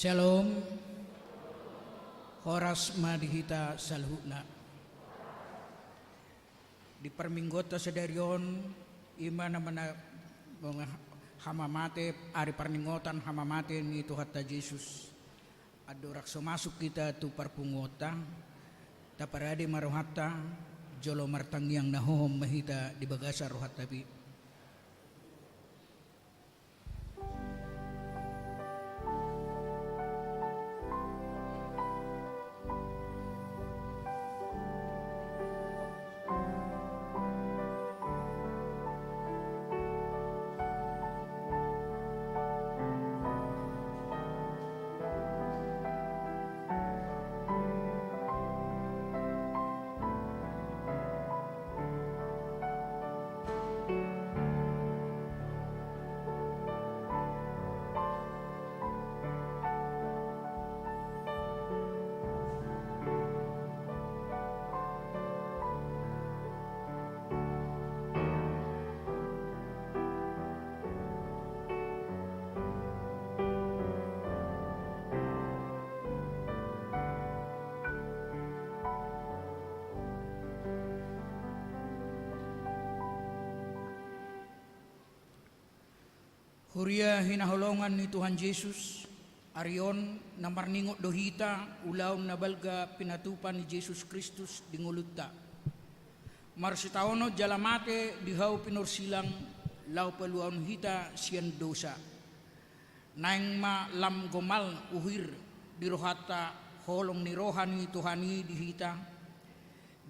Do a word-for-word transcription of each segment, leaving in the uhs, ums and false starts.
Shalom. Horas ma di hita saluhutna. Di parmingguonta sadari on, i ma na mana-, hamamate, ari parningotan hamamate ni Tuhanta Jesus. Andorang so masuk hita tu parpunguonta, taparade ma rohanta, jolo martangiang na hohom ma hita di bagasan rohanta be. Huria hinaholongan ni Tuhan Jesus, ari on na marningot do hita ulaon na balga pinatupa ni Jesus Kristus di ngolunta. Marsitaonon jala mate di hau pinorsilang, laho paluahon hita sian dosa. Naeng ma lam gomal uhir di rohanta holong ni roha ni Tuhan i di hita.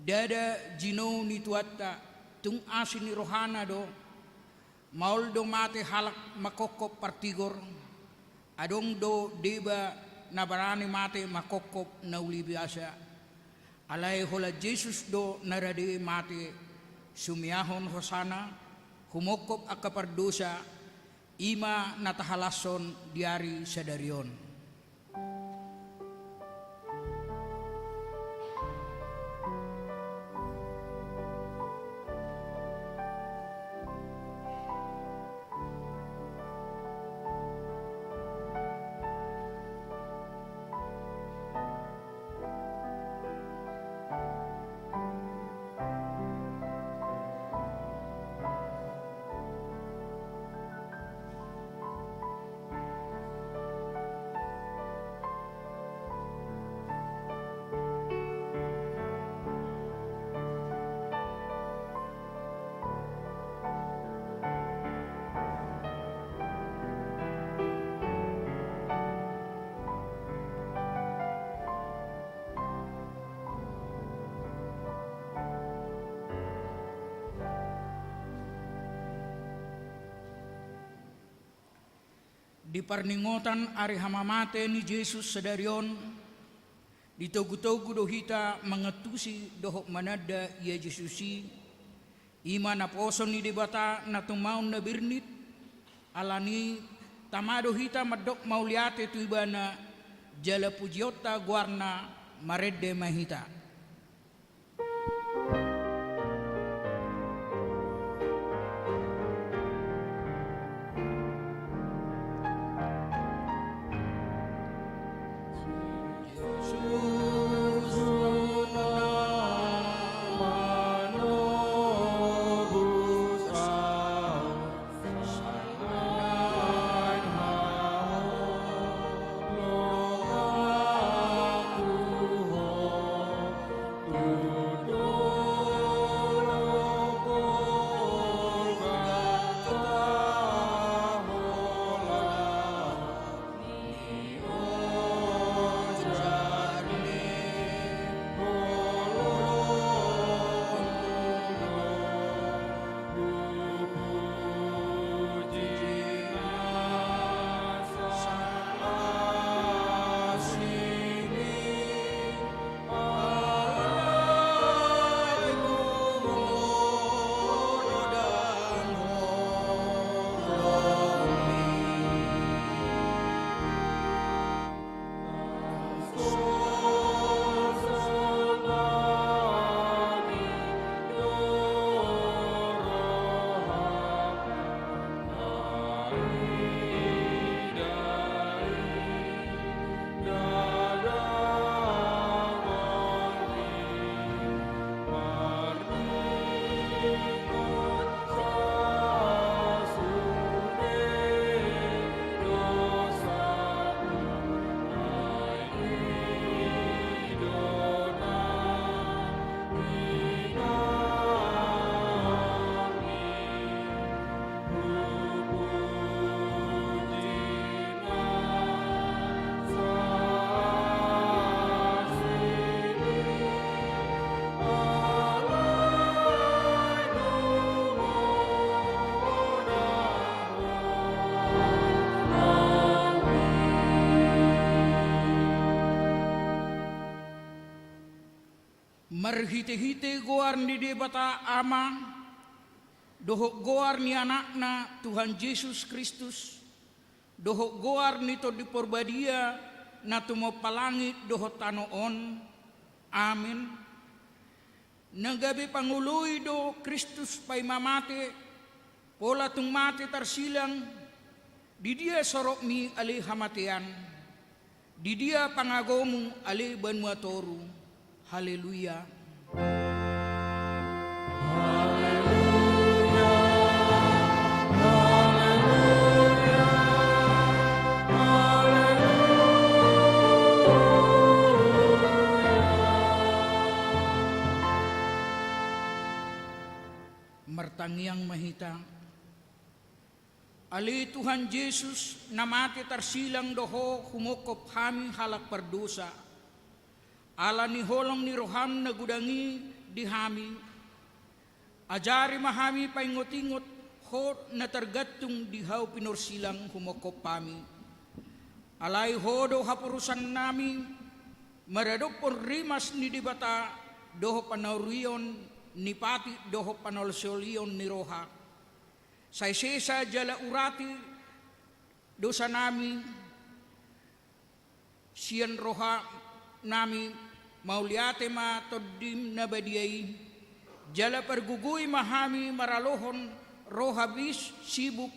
Ndada jinou ni Tuhanta, tung asi ni rohana do. Maol do mate halak manghophop partigor. Adong do deba na barani mate manghophop na uli biasa. Alai holan Jesus do na rade mate, sumeahon hosana, humongkop angka pardosa, i ma na tahalashon di ari sadari on. Di parningotan ari hamamate ni Jesus sadari on, ditogutogu do hita mangantusi dohot mananda ia Jesus i, i ma naposo ni Debata na tumaon na bernit. Alani i tama do hita mandok mauliate tu Ibana, jala pujionta goarna. Marende ma hita. Marhitehite goar ni Debata Ama, dohot goar ni Anakna Tuhan Jesus Kristus, dohot goar ni Tondi Parbadia na tumompa langit dohot tano on. Amen. Na gabe pangoloi do Kristus paima mate, pola tung mate tarsilang, di dia sorokmi ale hamatean, di dia pangagomu ale banua toru. Haleluya. Martangiang ma hita. Ale Tuhan Jesus, na mate tarsilang do Ho humongkop hami halak pardosa. Ala ni holong ni roham na godang i di hami, ajari ma hami paingot-ingot Ho na targantung di hau pinorsilang humongkop hami. Alai Ho do haporusannami, maradophon rimas ni Debata dohot panaurion ni patik dohot panolsolion ni roha. Sai sesa jala urati dosanami sian rohanami, mauliate ma Tondim na badia i, jala pargogoi ma hami maralohon roha bis sibuk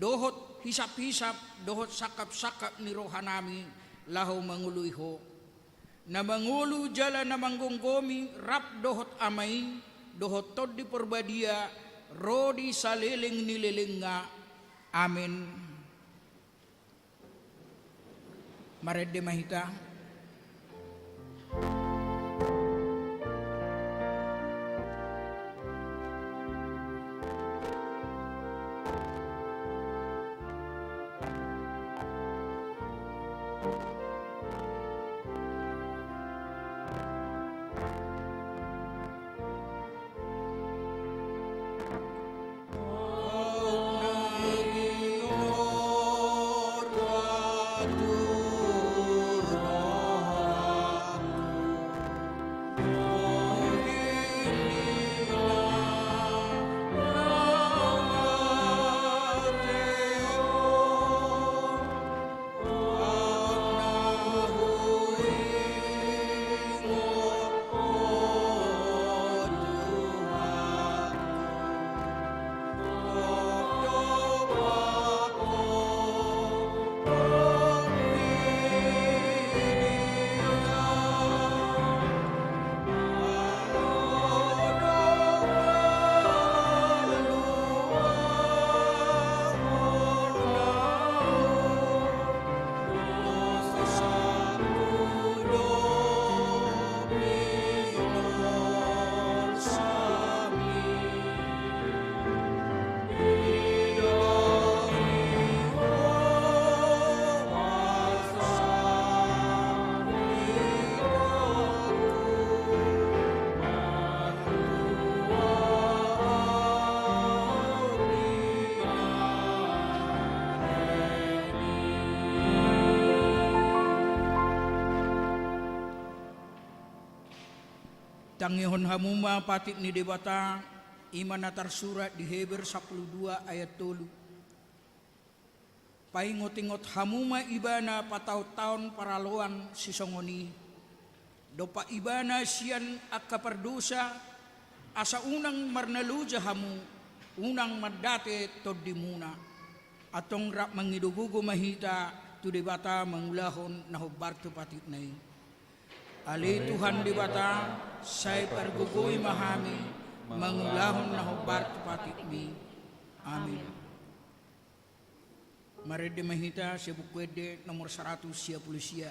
dohot hisap-hisap dohot sangkap-sangkap ni rohanami laho mangoloi Ho. Na mangolu jala na manggomgomi rap dohot Ama i, dohot Tondi Parbadia, ro di saleleng ni lelengna. Amen. Marende ma hita. Tangihon hamu ma patik ni Debata, i ma na tarsurat di Heber sampulu dua ayat tolu. Paingot-ingot hamu ma Ibana pataon-taon paraloan sisongon i. Dompak Ibana sian angka pardosa, asa unang marnaloja hamu, unang mandate tondimuna. Antong rap mangido gogo ma hita tu Debata mangulahon na hombar tu patikna i. Ale Tuhan Debata, sai pargogoi ma hami mangulahon na hombar tu patikmi. Amin. Marende ma hita sian Buku Ende nomor saratus sia pulu sia.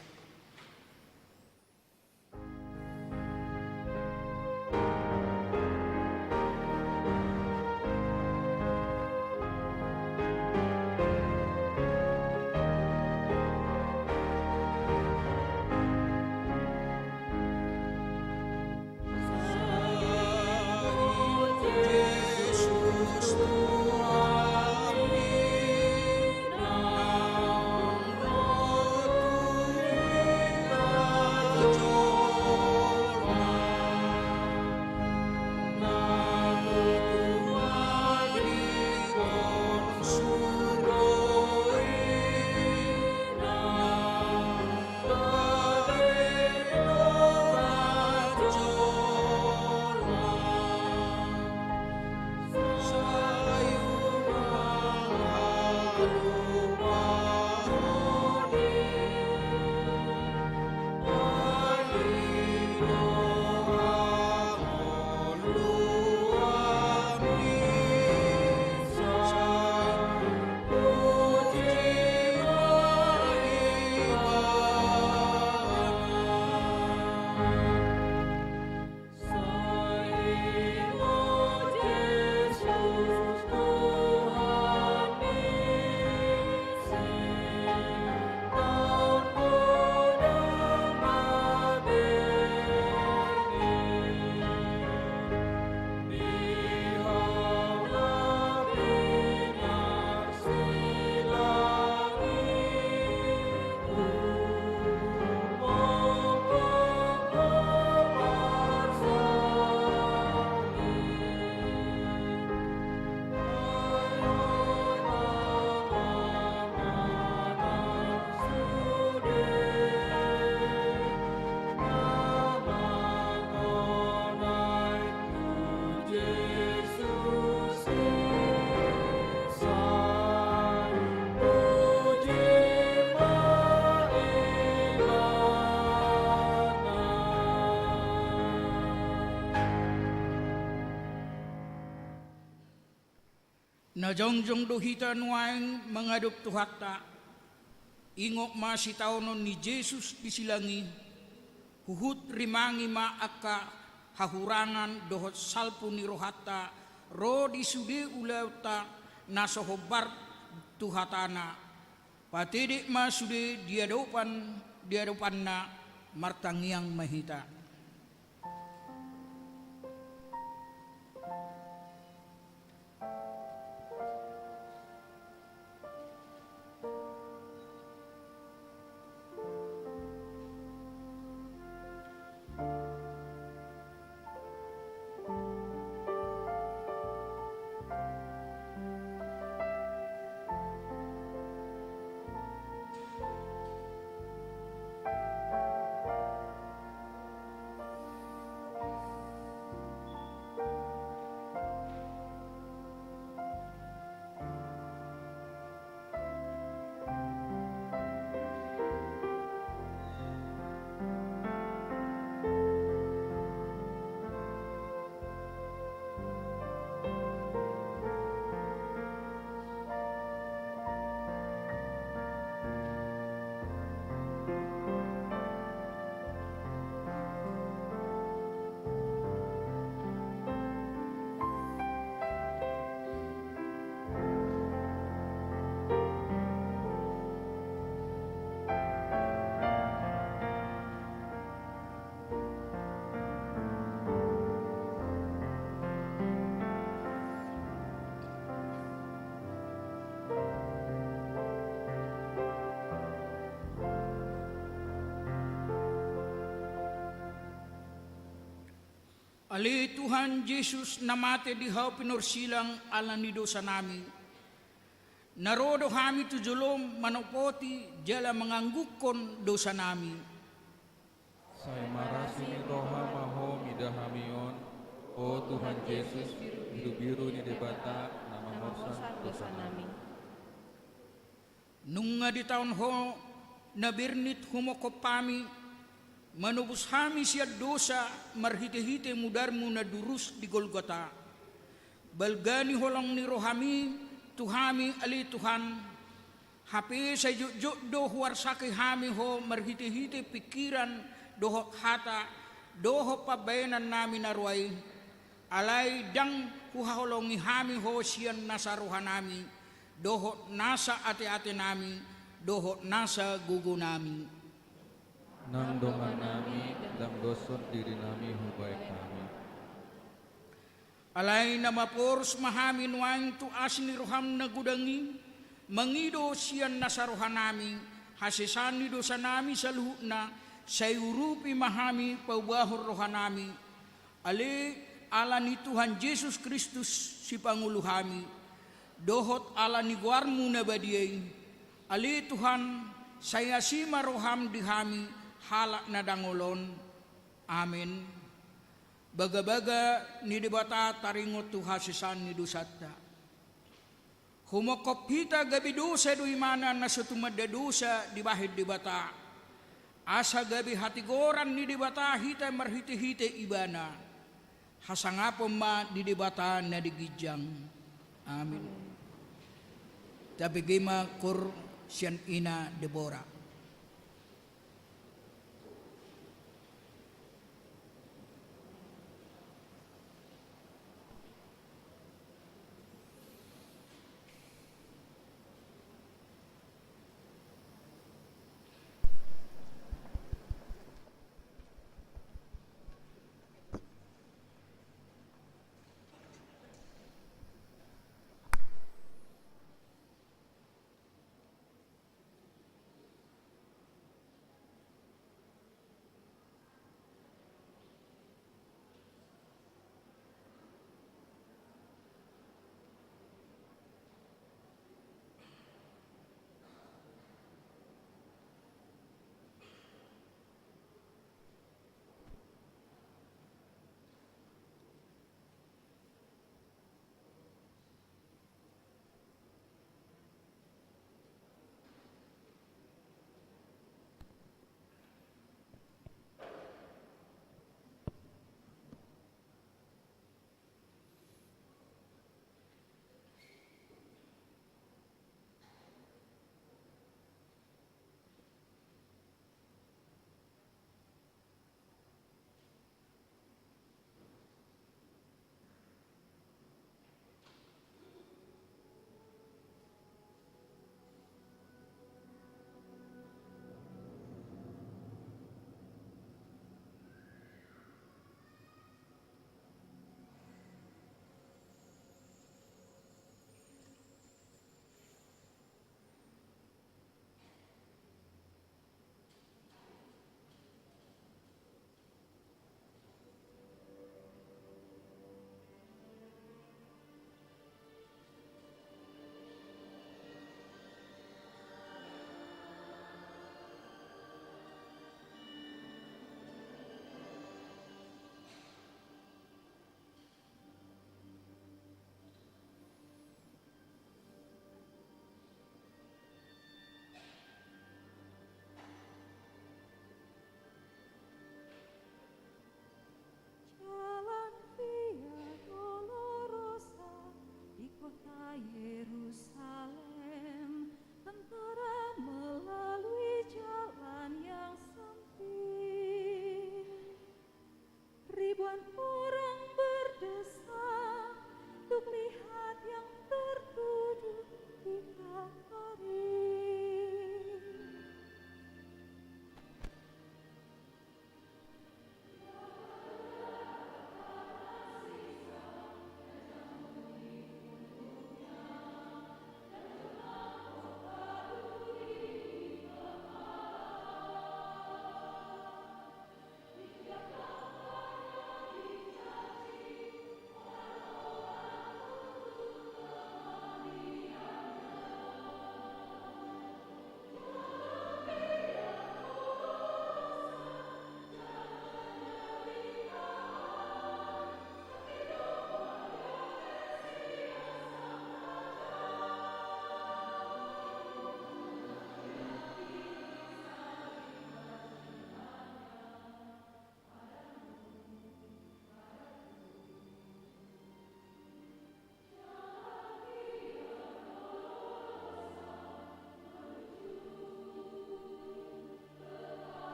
Na jongjong do hita nuaeng mangadop Tuhanta. Ingot ma sitaonon ni Jesus di silang i, huhut rimangi ma angka hahurangan dohot salpu ni rohanta ro di sude ulaonta na so hombar tu hatana. Patedek ma sude di adopan, di adopanna. Martangiang ma hita. Ale Tuhan Jesus, na mate di hau pinorsilang ala ni dosanami, na ro do hami tu jolom manopoti jala manganggungkon dosanami. Sai marasi ni roha ma Ho mida hami on, O Tuhan Jesus, birubiru ni Debata, na mamorsan dosanami. Nunga ditaon Ho na bernit humongkop hami, manobus hami sian dosa marhitehite mudarmu na durus di Golgota. Balga ni holong ni rohami tu hami ale Tuhan, hape sai jotjot do huarsake hami Ho marhitehite pingkiran dohot hata dohot pambaenannami na roa i. Alai ndang huhaholongi hami Ho sian nasa rohanami dohot nasa ateatenami dohot nasa gogonami. Nang dongannami, ndang doshon dirinami hubaen hami. Alai na maporus ma hami nuaeng tu asi ni roham na godang i, mangido sian nasa rohanami hasesaan ni dosanami saluhutna, sai urupi ma hami paubahon rohanami. Ale, ala ni Tuhan Jesus Kristus Sipangolu hami, dohot ala ni goarmu na badia i, ale Tuhan, sai asi ma roham di hami halak na dangol on. Amen. Bagabaga ni Debata taringot tu hasesaan ni dosanta. Humongkop hita gabe dosa do imana na so tumanda dosa dibahen Debata, asa gabe hatigoran ni Debata hita marhitehite Ibana. Hasangapon ma di Debata na di ginjang. Amin. Tabege ma koor sian ina Debora.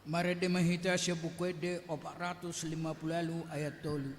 Marende ma hita sian Buku Ende opat ratus lima pulu ualu ayat tolu.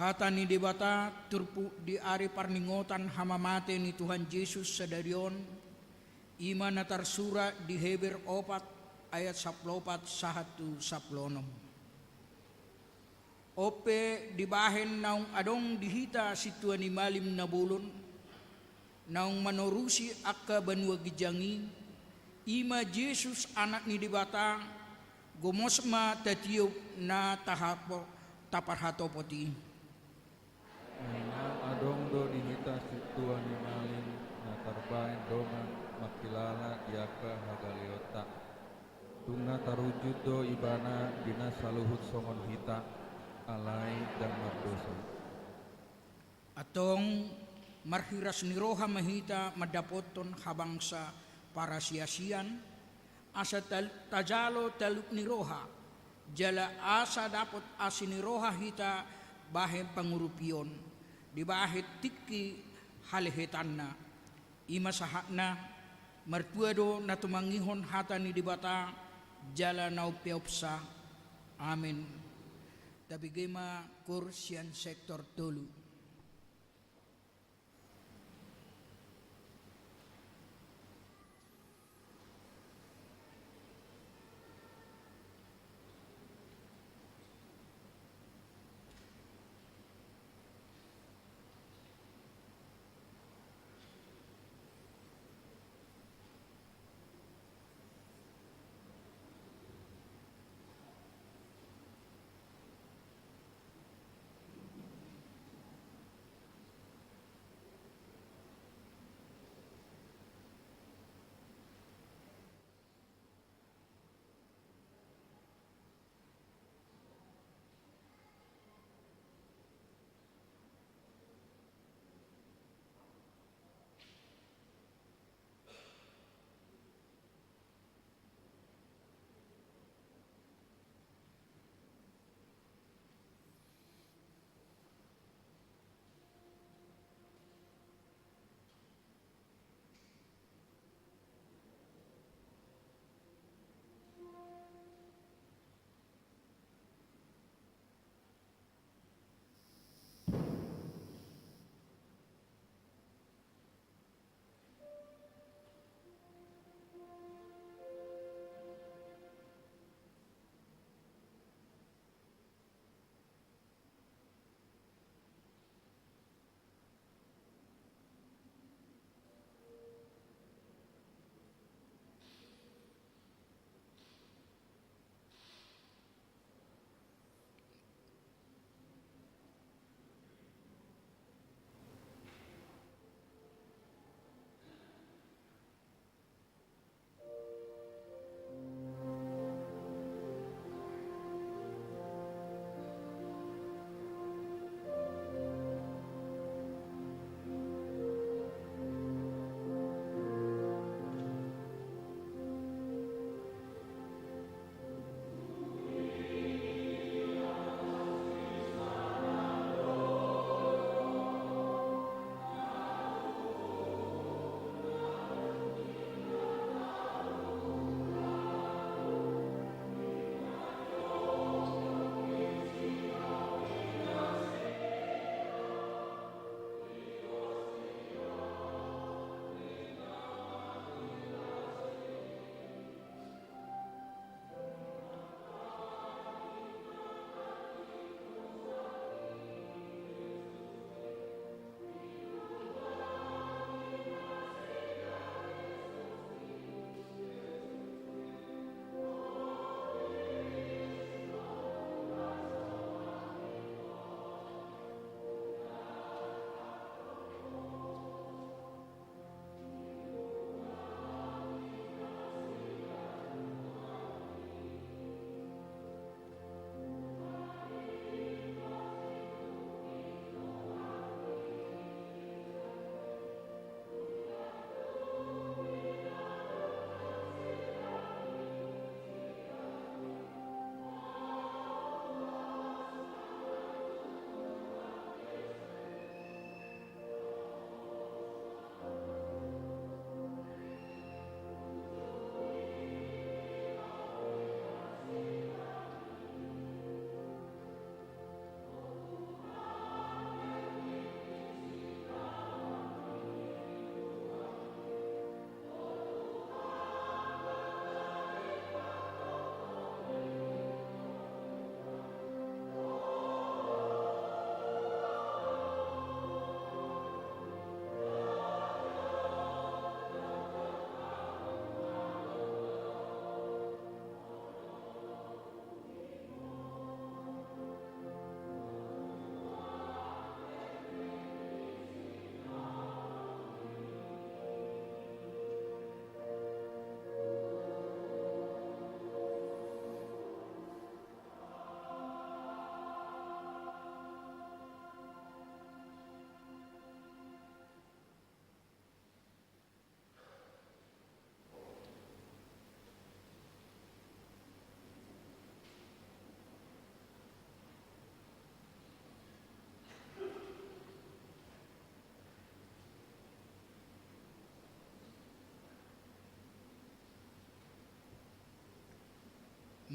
Hata ni Debata turpuk di ari parningotan hamamate ni Tuhan Jesus sadari on, i ma na tarsurat di Heber opat ayat sampulu opat sahat tu sampulu onom. On pe dibahen naung adong di hita sintua ni malim na bolon, naung manorusi angka banua ginjang i, i ma Jesus Anak ni Debata, gomos ma tatiop na tahapo-, taparhatopot i. Memang adong do di hita sintua ni malim na tarbahen dongan mangkilala di angka hagaleonta. Tung na tarujut do Ibana di na saluhut songon hita, alai ndang mardosa. Antong marhiras ni roha ma hita mandapothon habangsa parasiasian, asa tal-, tajalo talup ni roha, jala asa dapot asi ni roha hita bahen pangurupion, dibahen tingki halehetanna. I ma sahatna, martua do na tumangihon hata ni Debata, jala na umpeopsa. Amen. Tabege ma koor sian sektor tolu.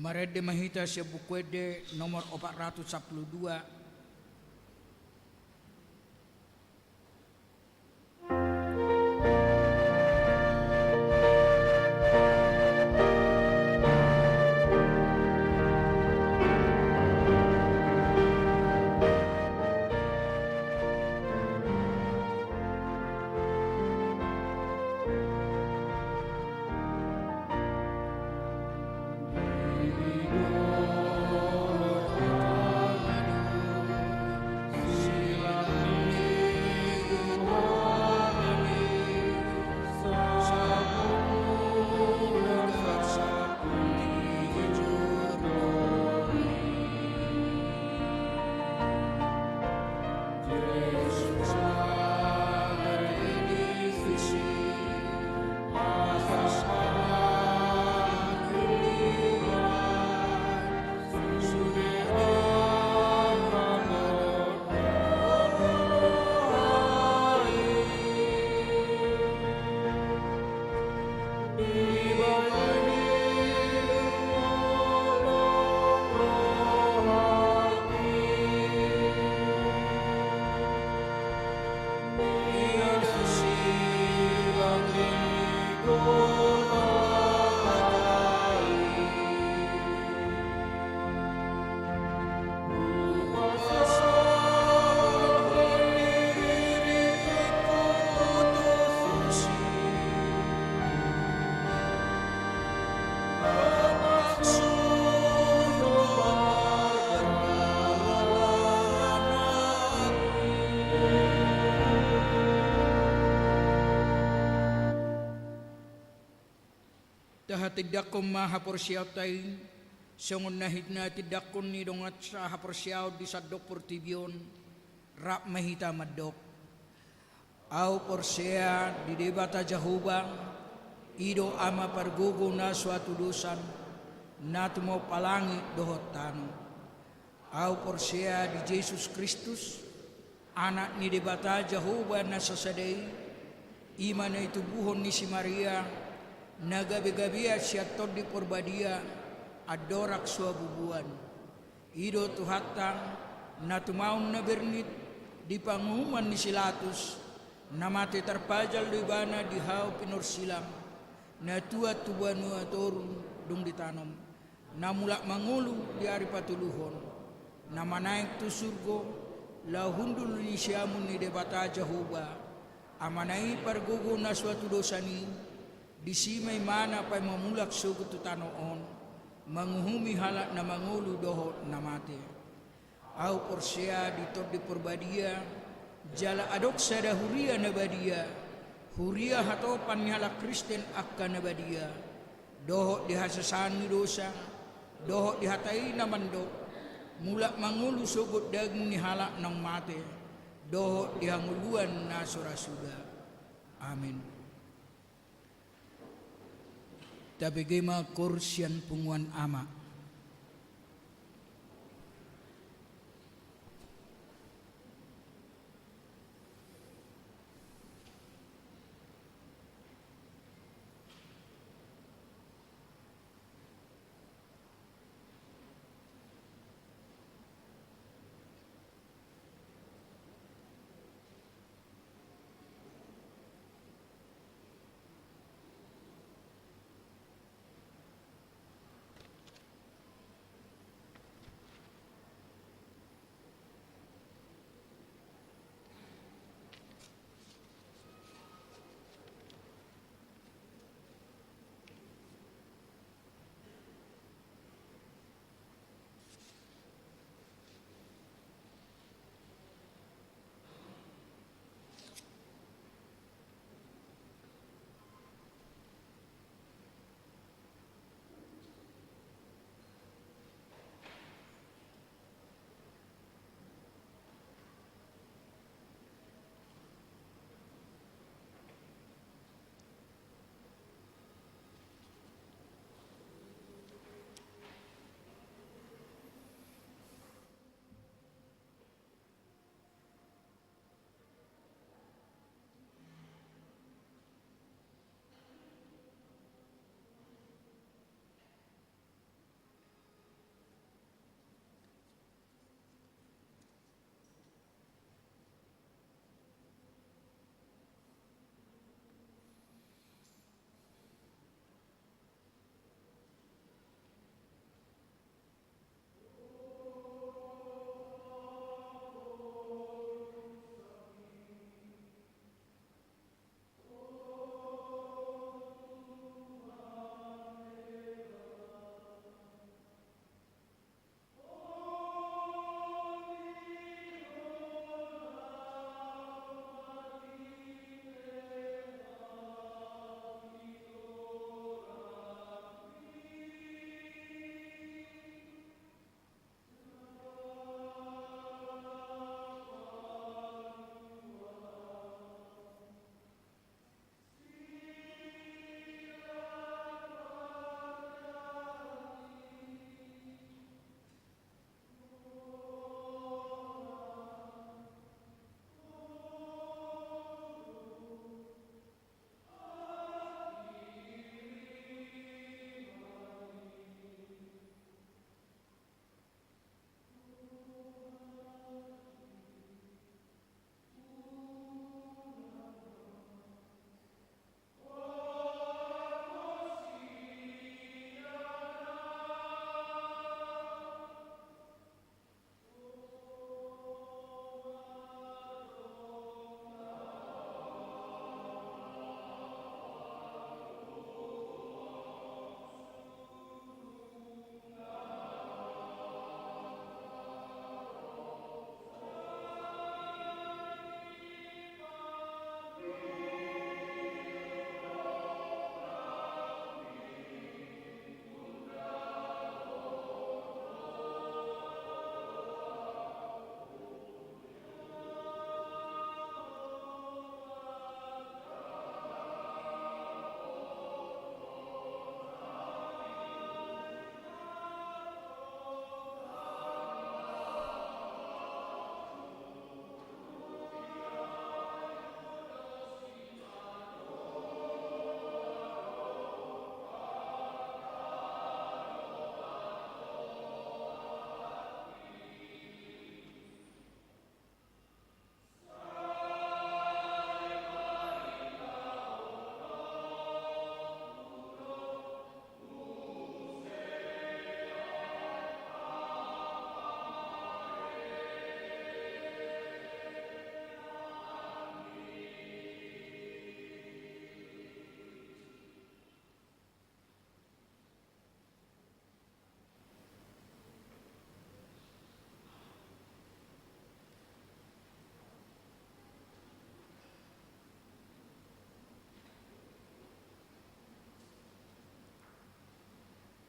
Marende ma hita sian Buku Ende nomor opat ratus sampulu dua. Tahatindangkon ma haporseaonta i, songon na hinatindangkon ni dongansa haporseaon di sandok portibi on, rap ma hita mandok. Ahu porsea di Debata Jahowa, i do Ama pargogo na so hatudosan, na tumompa langit dohot tano. Ahu porsea di Jesus Kristus, Anak ni Debata Jahowa na sasada i, i ma na itubuhon ni si Maria, na gabegabean sian Tondi Porbadia, andorang so habubuan. I do Tuhanta, na tumaon na bernit di panguhuman ni si Latus, na mate tarpajal do ibana di hau pinorsilang, na tuat tu banua toru dung ditanom, na mulak mangolu di ari patoluhon, na manaek tu surgo, laho hundul di siamun ni Debata Jahowa, Amana i pargogo na so hatudosan i, disi ma ibana paima mulak sogot tu tano on, manguhumi halak na mangolu dohot na mate. Ahu porsea di Tondi Porbadia, jala adong sada huria na badia, huria hatopan ni halak Kristen angka na badia, dohot di hasesaan ni dosa, dohot di hata i na mandok, mulak mangolu sogot daging ni halak naung mate, dohot di hangoluan na so ra suda. Amen. Tabege ma koor sian punguan ama.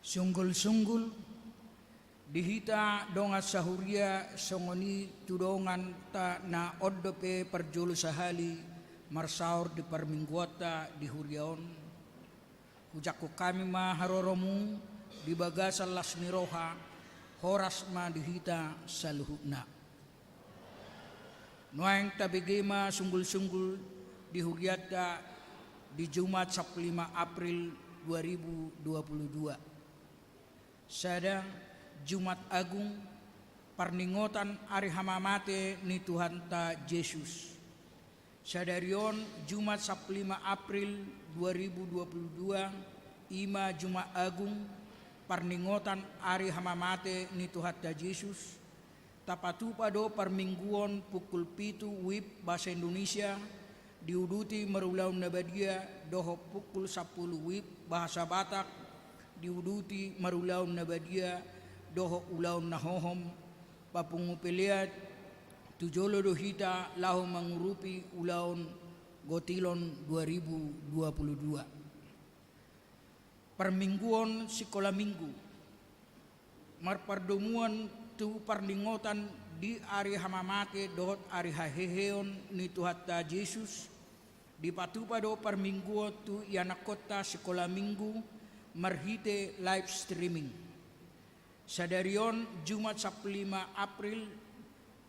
Sunggul-sunggul di hita dongan sahuria, songon i tu donganta na on dope parjolo sahali marsaor di parmingguonta di huria on. Hujangkon hami ma haroromu di bagasan las ni roha, horas ma di hita saluhutna. Nuaeng tabege ma sunggul-sunggul di hurianta di Jumat sampulu lima April dua ribu dua puluh dua. Sada, Jumat Agung, parningotan ari hamamate ni Tuhanta Jesus. Sadari on Jumat sampulu lima April dua ribu dua puluh dua, i ma Jumat Agung, parningotan ari hamamate ni Tuhanta Jesus. Tapatupa do parmingguon pukul pitu WIB bahasa Indonesia, diuduti marulaon na badia, dohot pukul sampulu WIB bahasa Batak, diuduti marulaon na badia dohot ulaon na hohom. Papungu pelean tu jolo do hita laho mangurupi ulaon Gotilon dua ribu dua puluh dua. Parmingguon sikola minggu. Marpardomuan tu parningotan di ari hamamate dohot ari haheheon ni Tuhanta Jesus, dipatupa do parmingguon tu ianakkonta sikola minggu marhite live streaming. Sadari on Jumat sampulu lima April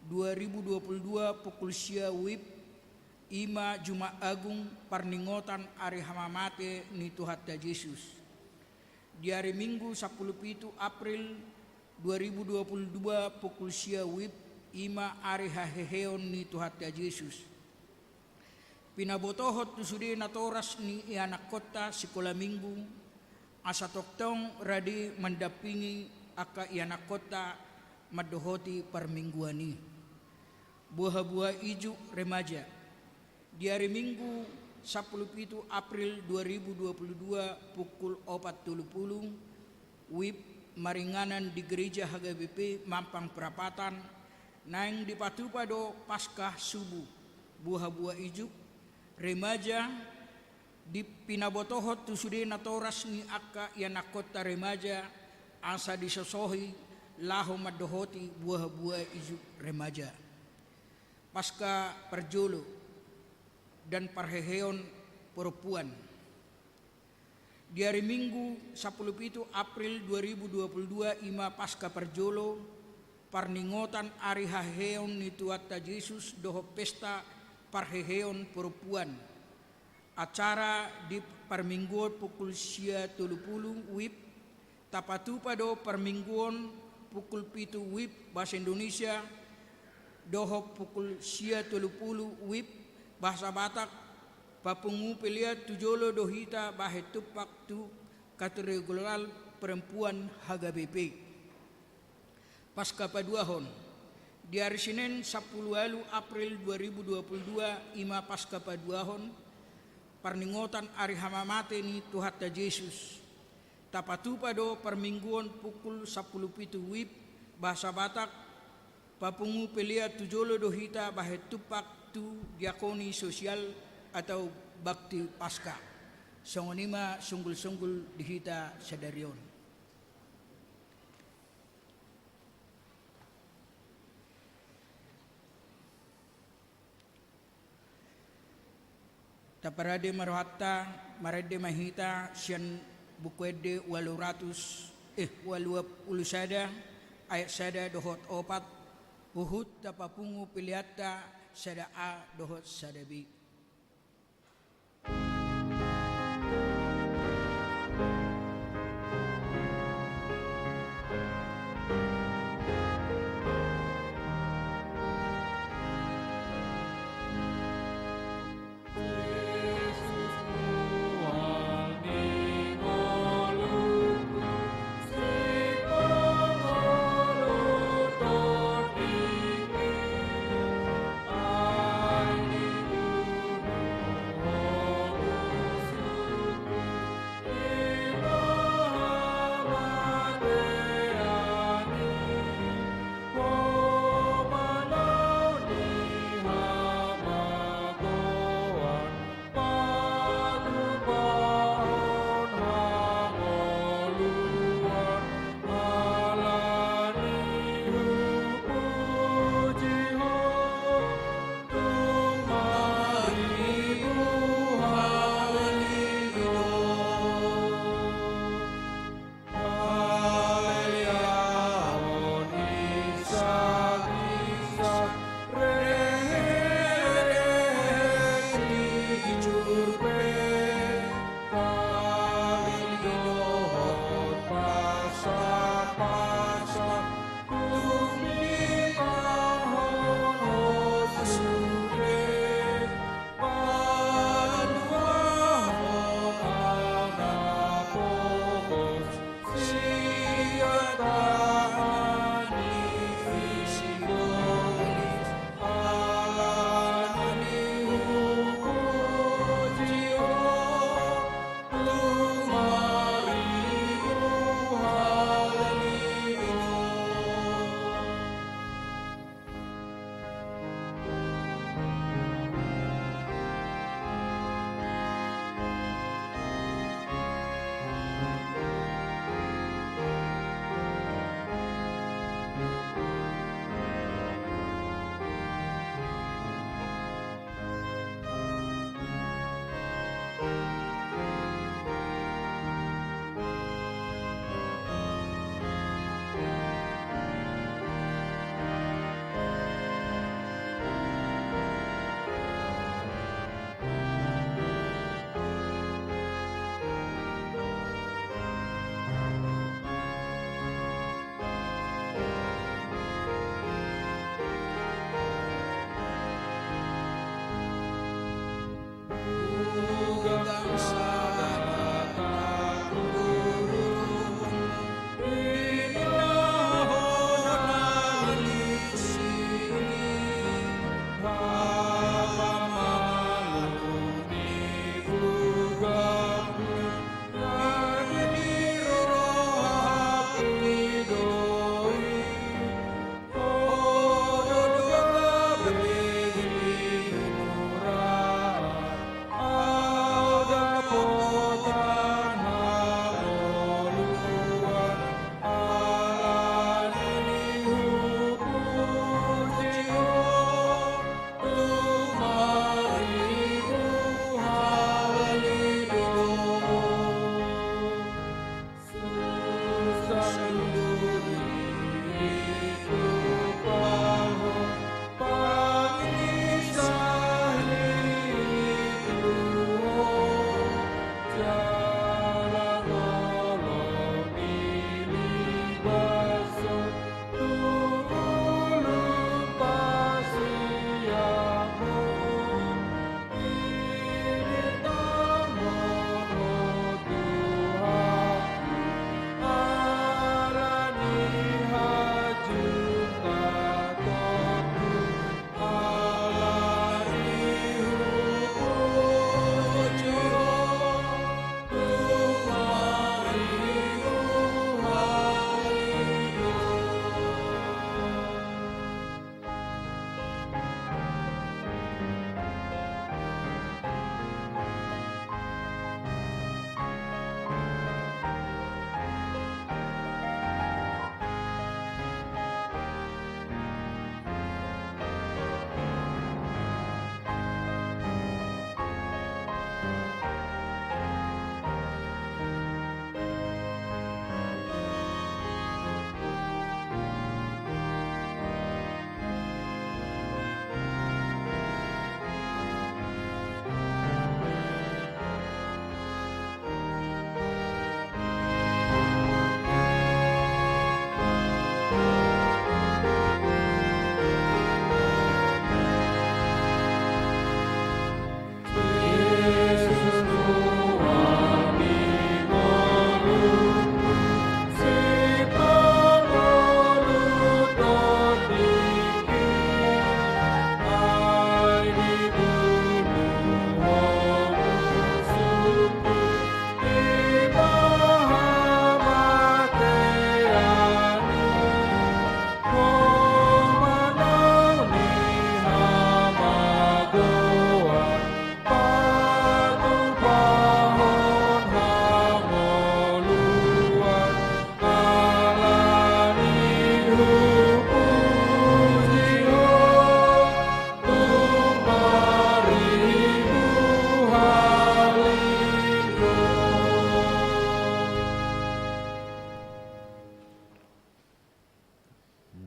dua ribu dua puluh dua pukul sia WIB, i ma Jumat Agung, parningotan ari hamamate ni Tuhanta Jesus. Di ari Minggu sampulu pitu April dua ribu dua puluh dua pukul sia WIB, i ma ari haheheon ni Tuhanta Jesus. Pinabotohon tu sude natoras ni ianakkonta sikola minggu, asa tongtong rade mandampingi angka ianakkonta mandohoti parmingguan i. Buha-buha ijuk remaja. Di ari Minggu sampulu pitu April dua ribu dua puluh dua pukul opat tolu pulu, WIB maringanan di Gereja H K B P Mampang Prapatan, naeng dipatupa do Paskah subuh, buha-buha ijuk remaja, di pinabotohon tu sude natoras ni angka ianakkonta remaja, asa disosohi laho mandohoti buha-buha ijuk remaja. Paskah parjolo dan parheheon parompuan. Di ari Minggu sampulu pitu April dua ribu dua puluh dua, i ma Paskah parjolo, parningotan ari haheheon ni Tuhanta Jesus dohot pesta parheheon parompuan. Acara di parmingguon pukul sia tolu pulu WIB, tapatupa do parmingguon pukul pitu WIB bahasa Indonesia dohot pukul sia tolu pulu WIB bahasa Batak. Papungu pelean tu jolo do hita bahen tumpak tu Katedral Perempuan H K B P. Paskah paduahon. Di ari Senen sampulu ualu April dua ribu dua puluh dua, i ma Paskah paduahon, parningotan ari hamamate ni Tuhanta Jesus. Tapatupa do parmingguon pukul sampulu pitu WIB bahasa Batak. Papungu pelean tu jolo do hita bahen tumpak tu diakoni sosial atau bakti Paskah. Songon i ma sunggul-sunggul di hita sadari on. Taparade ma rohanta, marende ma hita sian Buku Ende ualu ratus, eh, ualu pulu sada, ayat sada dohot opat, huhut tapapungu peleanta sada A dohot sada B.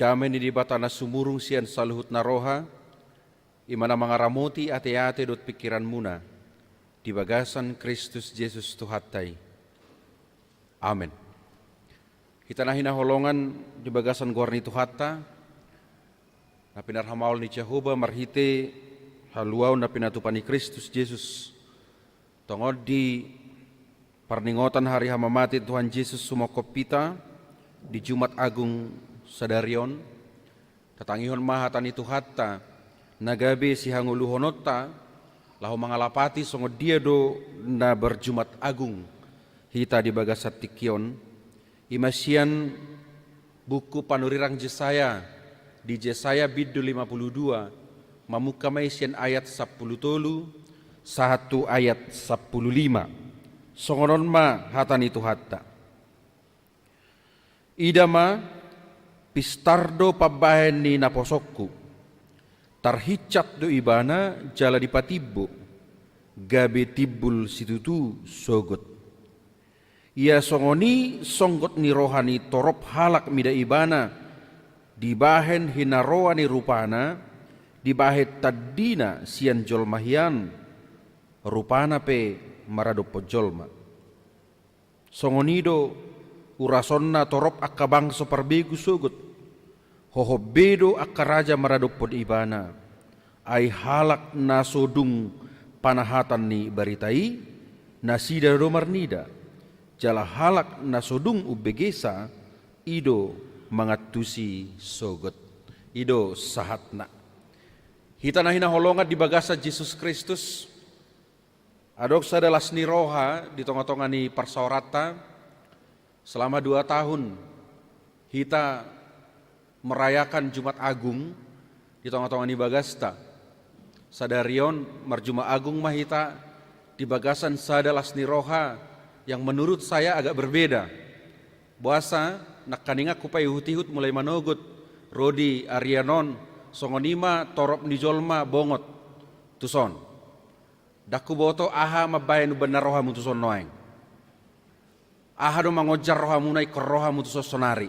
Dame ni Debata na sumurung sian saluhut na roha, i ma na mangaramoti ateate dohot pingkiranmuna di bagasan Kristus Jesus Tuhanta i. Amen. Hita na hinaholongan di bagasan goar ni Tuhanta, na pinarhamaol ni Jahowa marhite haluaon na pinatupa ni Kristus Jesus. Tongon di parningotan hari hamamate Tuhan Jesus sumongkop hita di Jumat Agung sadari on, tatangihon ma hata ni Tuhanta na gabe sihangoluhononta laho mangalapati songon dia do na berjumat agung hita di bagasan tingki on. I ma sian buku panurirang Jesaya, di Jesaya bindu lima puluh dua, mamungka ma i sian ayat sampulu tolu sahat tu ayat sampulu lima. Songon on ma hata ni Tuhanta. Ida ma, pistar do pambahen ni naposongku. Tarhinsat do ibana jala dipatimbo, gabe timbul situtu sogot. Ia songon i songgot ni roha ni torop halak mida ibana, dibahen hinaroa ni rupana, dibahen tandina sian jolma hian, rupana pe maradophon jolma. Songon i do urasonna torop angka bangso parbegu sogot. Hohom be do angka raja maradophon ibana. Ai halak na so dung panahatan ni barita i, nasida do marnida. Jala halak na so dung umbegesa, i do mangantusi sogot. I do sahatna. Hita na hinaholongan di bagasan Jesus Kristus, adong sada las ni roha di tonga-tonga ni parsaoranta. Selama dua tahun hita merayakan Jumat Agung di tonga-tonga ni bagasta. Sadari on marjumat agung ma hita di bagasan sada las ni roha yang menurut saya agak berbeda. Boasa nangkaningan hupaihut-ihut mulai manogot ro di arian on, songon i ma torop ni jolma bongot tuson. Ndang huboto aha mambahen umbahen na rohamu tuson nuaeng. Aha do mangonjar rohamuna ingkon rohamu tuson sonari.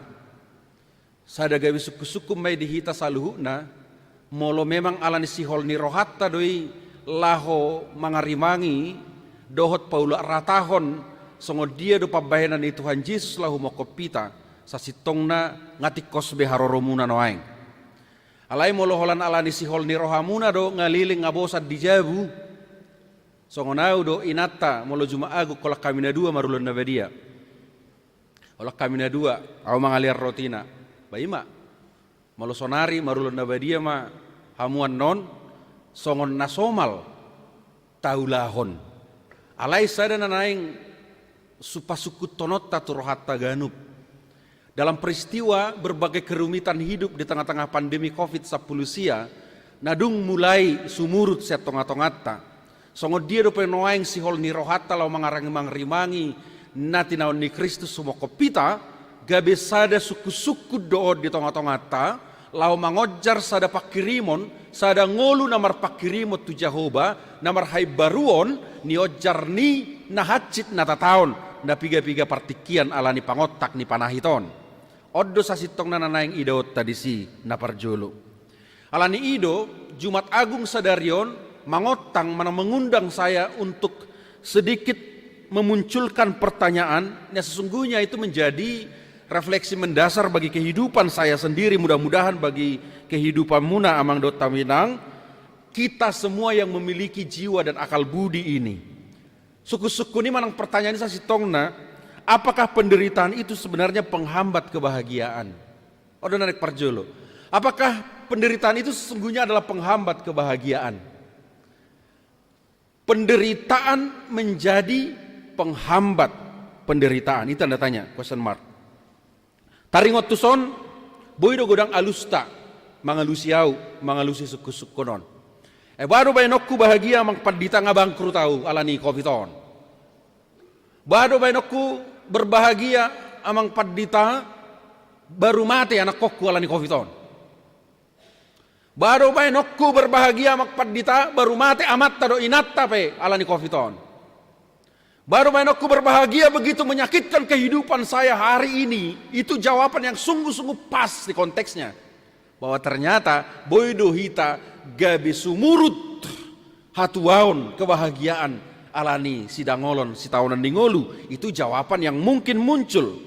Sada gabe sungkun-sungkun ma i di hita saluhutna, molo memang ala ni sihol ni rohanta do i laho mangarimangi dohot paulak ratahon songon dia do pambahenan ni Tuhan Jesus laho mongkop hita, sasintongna nga tingkos be haroromuna nuaeng. Alai molo holan ala ni sihol ni rohamuna do nga leleng nga bosan di jabu. Songon au do inanta molo jumat agung holan hami na dua marulaon na badia. Holan hami na dua, au mangalean rotina. Ba i ma. Molo sonari marulaon na badia ma hamu annon, songon na somal taulahon. Alai sada na naeng supasungkunhononta tu rohanta ganup. Dalam peristiwa berbagai kerumitan hidup di tengah-tengah pandemi covid sampulu sia, na dung mulai sumurut sian tonga-tonganta. Songon dia dope nuaeng sihol ni rohanta laho mangarangi-, mangarimangi na tinaon ni Kristus sumongkop hita, gabe sada sungkun-sungkun do on di tonga-tonganta, laho mangonjar sada pangkirimon, sada ngolu na marpangkirimon tu Jahowa, na marhaimbaruon, nionjar ni na hansit na tataon, na piga-piga partingkian ala ni pangontak ni panahit on. On do sasintongna na naeng idaonta disi na parjolo. Ala ni i do, Jumat Agung sadari on mangontang, mana mengundang saya untuk sedikit memunculkan pertanyaan yang sesungguhnya itu menjadi refleksi mendasar bagi kehidupan saya sendiri, mudah-mudahan bagi kehidupanmuna amang dohot inang, kita semua yang memiliki jiwa dan akal budi ini. Sungkun-sungkun i manang pertanyaan i sasintongna, apakah penderitaan itu sebenarnya penghambat kebahagiaan? On do na naeng parjolo. Apakah penderitaan itu sesungguhnya adalah penghambat kebahagiaan? Penderitaan menjadi penghambat penderitaan. Ini tanda tanya, question mark. Taringot tuson, boi do godang alusta mangalusi au, mangalusi sungkun-sungkun on. Eh, boha do baenonku bahagia amang pandita nga bangkrut au ala ni covid on? Boha do baenonku berbahagia amang pandita baru mate anakkonku ala ni covid on? Boha do baenonku berbahagia amang pandita baru mate amanta dohot inanta pe ala ni covid on? Baru maenonku berbahagia begitu menyakitkan kehidupan saya hari ini, itu jawaban yang sungguh-sungguh pas di konteksnya. Bahwa ternyata boi do hita gabe sumurut hatuaon kebahagiaan ala ni sidangolon sitaonon ni ngolu, itu jawaban yang mungkin muncul.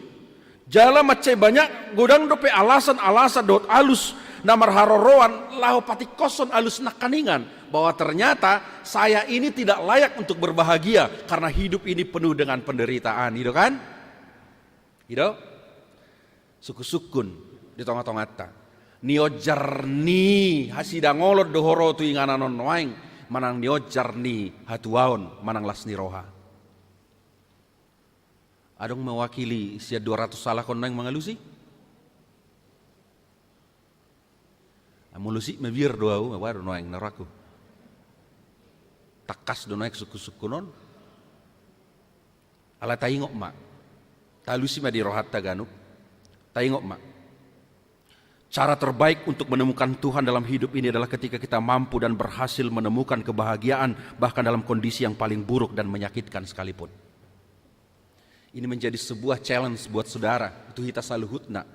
Jala mansai banyak godang dope alasan-alasan dohot alus na marharoroan laho patingkoshon alus nangkaningan, bahwa ternyata saya ini tidak layak untuk berbahagia karena hidup ini penuh dengan penderitaan, i do kan? I do? Sungkun-sungkun di tonga-tonganta. Nionjar ni hasidangolon do ho ro tu inganan on nuaeng, manang nionjar ni hatuaon manang las ni roha. Adong mewakili sian dua ratus halak on naeng mangalusi? Molo sik mabiar do ahu, maba do nuaeng na rohangku. Tangkas do nuaeng sungkun-sungkun on. Alai taingot ma. Taalusi ma di rohanta ganup. Taingot ma. Cara terbaik untuk menemukan Tuhan dalam hidup ini adalah ketika kita mampu dan berhasil menemukan kebahagiaan, bahkan dalam kondisi yang paling buruk dan menyakitkan sekalipun. Ini menjadi sebuah challenge buat saudara, tu hita saluhutna.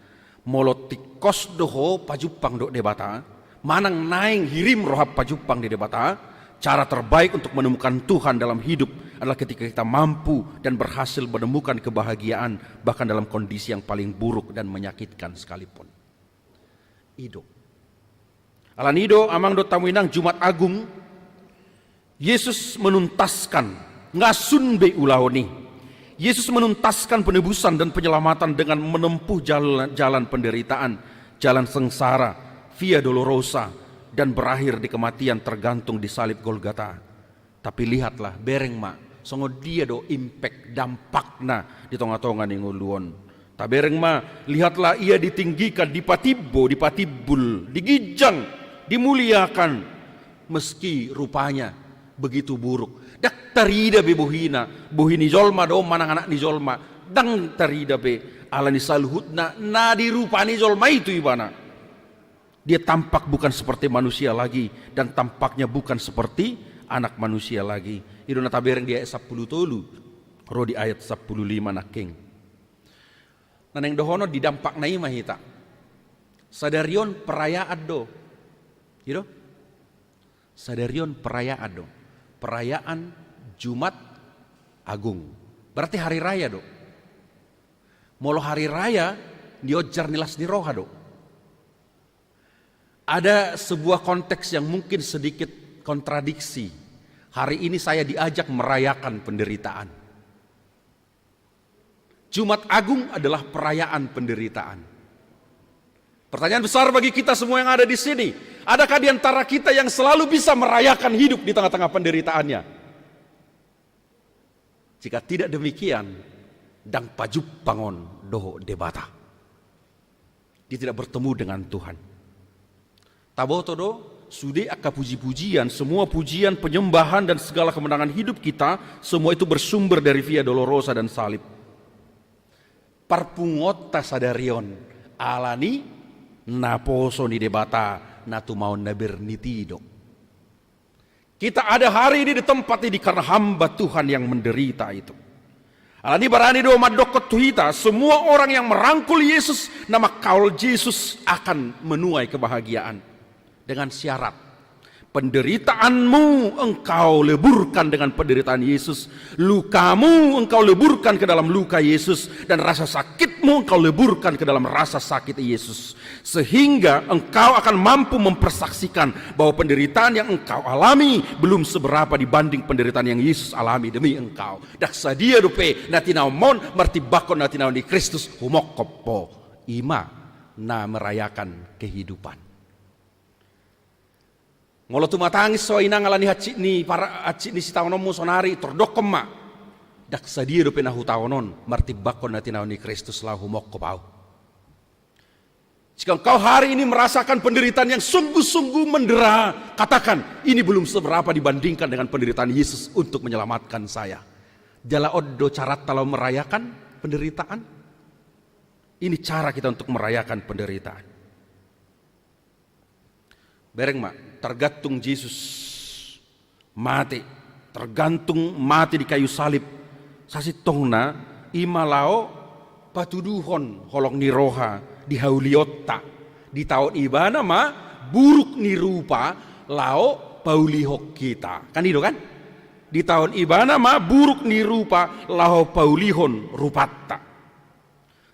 Molo tingkos do ho pajumpang dohot Debata, manang naeng hirim roham pajumpang di Debata, cara terbaik untuk menemukan Tuhan dalam hidup adalah ketika kita mampu dan berhasil menemukan kebahagiaan, bahkan dalam kondisi yang paling buruk dan menyakitkan sekalipun. I do. Ala ni i do, amang dohot hamu inang, Jumat Agung, Yesus menuntaskan, nga sun be ulaon i. Yesus menuntaskan penebusan dan penyelamatan dengan menempuh jalan, jalan penderitaan, jalan sengsara, Via Dolorosa, dan berakhir di kematian tergantung di salib Golgata. Tapi lihatlah, bereng ma, songon dia do impact, dampakna di tonga-tonga ni ngolu on. Tabereng ma, lihatlah, ia ditinggikan, dipatimbo, dipatimbul, diginjang, dimuliakan, meski rupanya begitu buruk. Ndang tarida be bohina, bohi ni jolma do manang anak ni jolma, ndang tarida be, ala ni saluhutna na dirupani jolma i tu ibana. Dia tampak bukan seperti manusia lagi, dan tampaknya bukan seperti anak manusia lagi. I do na tabereng di ayat sampulu tolu ro di ayat sampulu lima nangkin. Na naeng dohonon di dampakna i ma hita. Sadari on perayaan do. I do? Sadari on perayaan do. Perayaan Jumat Agung. Berarti hari raya do. Molo hari raya, nionjar ni las ni roha do. Ada sebuah konteks yang mungkin sedikit kontradiksi. Hari ini saya diajak merayakan penderitaan. Jumat Agung adalah perayaan penderitaan. Pertanyaan besar bagi kita semua yang ada di sini, adakah di antara kita yang selalu bisa merayakan hidup di tengah-tengah penderitaannya? Jika tidak demikian, ndang pajumpang on dohot Debata. Dia tidak bertemu dengan Tuhan. Taboto do, sude angka puji-pujian, semua pujian, penyembahan, dan segala kemenangan hidup kita, semua itu bersumber dari Via Dolorosa dan salib. Parpunguanta sadari on, ala ni naposo ni Debata na tumaon na bernit i do. Kita ada hari ini di tempat ini karena hamba Tuhan yang menderita itu. Ala ni barani do mandokkon tu hita, semua orang yang merangkul Yesus, na mangkaol Jesus akan menuai kebahagiaan. Dengan syarat, penderitaanmu engkau leburkan dengan penderitaan Yesus, lukamu engkau leburkan ke dalam luka Yesus, dan rasa sakitmu engkau leburkan ke dalam rasa sakit Yesus. Sehingga engkau akan mampu mempersaksikan bahwa penderitaan yang engkau alami belum seberapa dibanding penderitaan yang Yesus alami demi engkau. Ndang sadia dope na tinaonmon martimbangkon na tinaon ni Kristus humongkop ho. I ma na merayakan kehidupan. Molo tumatangis ho inang ala ni hansit ni para-, hansit ni sitaononmu sonari, tardokkon ma. Ndang sadia dope na hutaon on martimbangkon na tinaon ni Kristus laho humongkop ahu. Jika engkau hari ini merasakan penderitaan yang sungguh-sungguh mendera, katakan, "Ini belum seberapa dibandingkan dengan penderitaan Yesus untuk menyelamatkan saya." Jala on do caranta laho merayakan penderitaan. Ini cara kita untuk merayakan penderitaan. Bereng ma, tergantung Jesus mate, tergantung mate di kayu salib, Sasintongna i ma laho patuduhon holong ni roha di haulionta. Ditaon ibana ma buruk ni rupa laho paulihon hita. Kan i do kan? Ditaon ibana ma buruk ni rupa laho paulihon rupanta.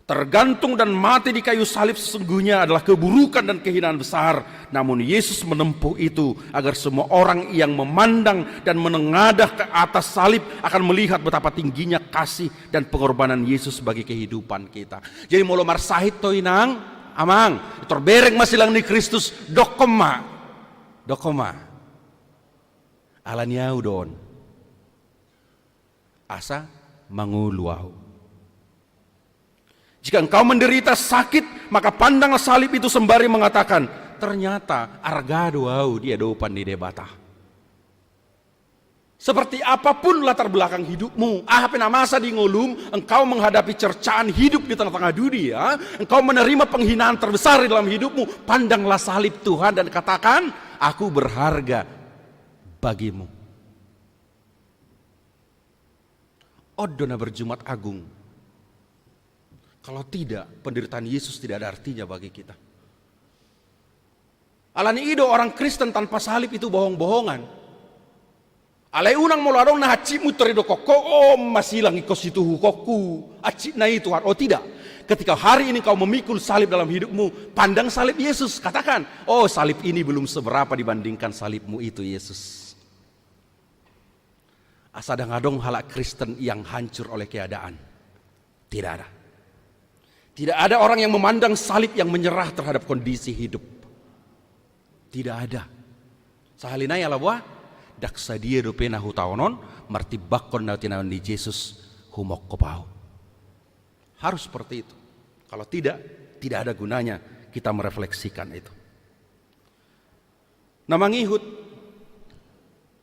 Tergantung dan mati di kayu salib sesungguhnya adalah keburukan dan kehinaan besar. Namun Yesus menempuh itu agar semua orang yang memandang dan menengadah ke atas salib akan melihat betapa tingginya kasih dan pengorbanan Yesus bagi kehidupan kita. Jadi molo marsahit ho inang, amang, tor bereng ma silang ni Kristus, dokkon ma. Dokkon ma. Ala ni ahu do on. Asa mangolu ahu. Jika engkau menderita sakit, maka pandanglah salib itu sembari mengatakan, "Ternyata arga do ahu di adopan ni Debata." Seperti apapun latar belakang hidupmu, aha pe na masa di ngolum, engkau menghadapi cercaan hidup di tengah-tengah dunia, engkau menerima penghinaan terbesar di dalam hidupmu, pandanglah salib Tuhan dan katakan, "Aku berharga bagimu." On do na berjumat agung. Kalau tidak, penderitaan Yesus tidak ada artinya bagi kita. Ala ni i do, orang Kristen tanpa salib itu bohong-bohongan. Alai unang molo adong na hansit munteri do koko, "Oh, masilang ingkon situhukonku hansit na i, Tuhan." Oh tidak. Ketika hari ini kau memikul salib dalam hidupmu, pandang salib Yesus. Katakan, "Oh, salib ini belum seberapa dibandingkan salibmu itu, Yesus." Asa ndang adong halak Kristen yang hancur oleh keadaan. Tidak ada. Tidak ada orang yang memandang salib yang menyerah terhadap kondisi hidup. Tidak ada. Sahali nai ala boha, ndang sadia dope na hutaon on, martimbangkon na tinaon ni Jesus, humongkop ahu. Harus seperti itu. Kalau tidak, tidak ada gunanya kita merefleksikan itu. Na mangihut,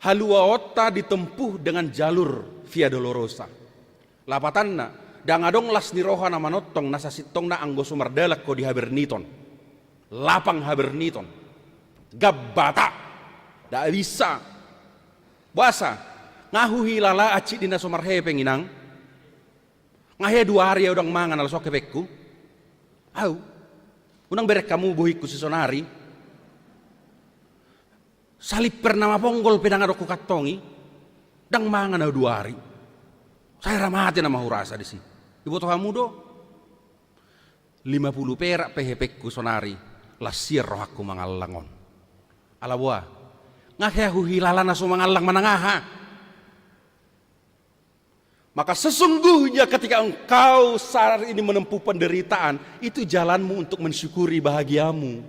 haluaonta ditempuh dengan jalur Via Dolorosa. Lapatanna, ndang adong las ni roha na manongtong na sasintongna anggo so mardalan ho di haberniton. Lapang haberniton. Gambata. Ndak bisa. Boasa, nga huhilala hansit di na so marhepeng inang. Nga hea dua ari ahu ndang mangan ala so hepengku. Ahu. Unang bereng hamu bohingku sisonari. Saliper na maponggol pe ndang adong hukantongi. Ndang mangan ahu dua ari. Sai ra mate nama hurasa disi. Iboto hamu do? Lima pulu perak pe hepengku sonari. Las sian rohangku mangallang on. Ala boha? Nga hea huhilala na so mangallang manang aha. Maka sesungguhnya ketika engkau saat ini menempuh penderitaan, itu jalanmu untuk mensyukuri bahagiamu.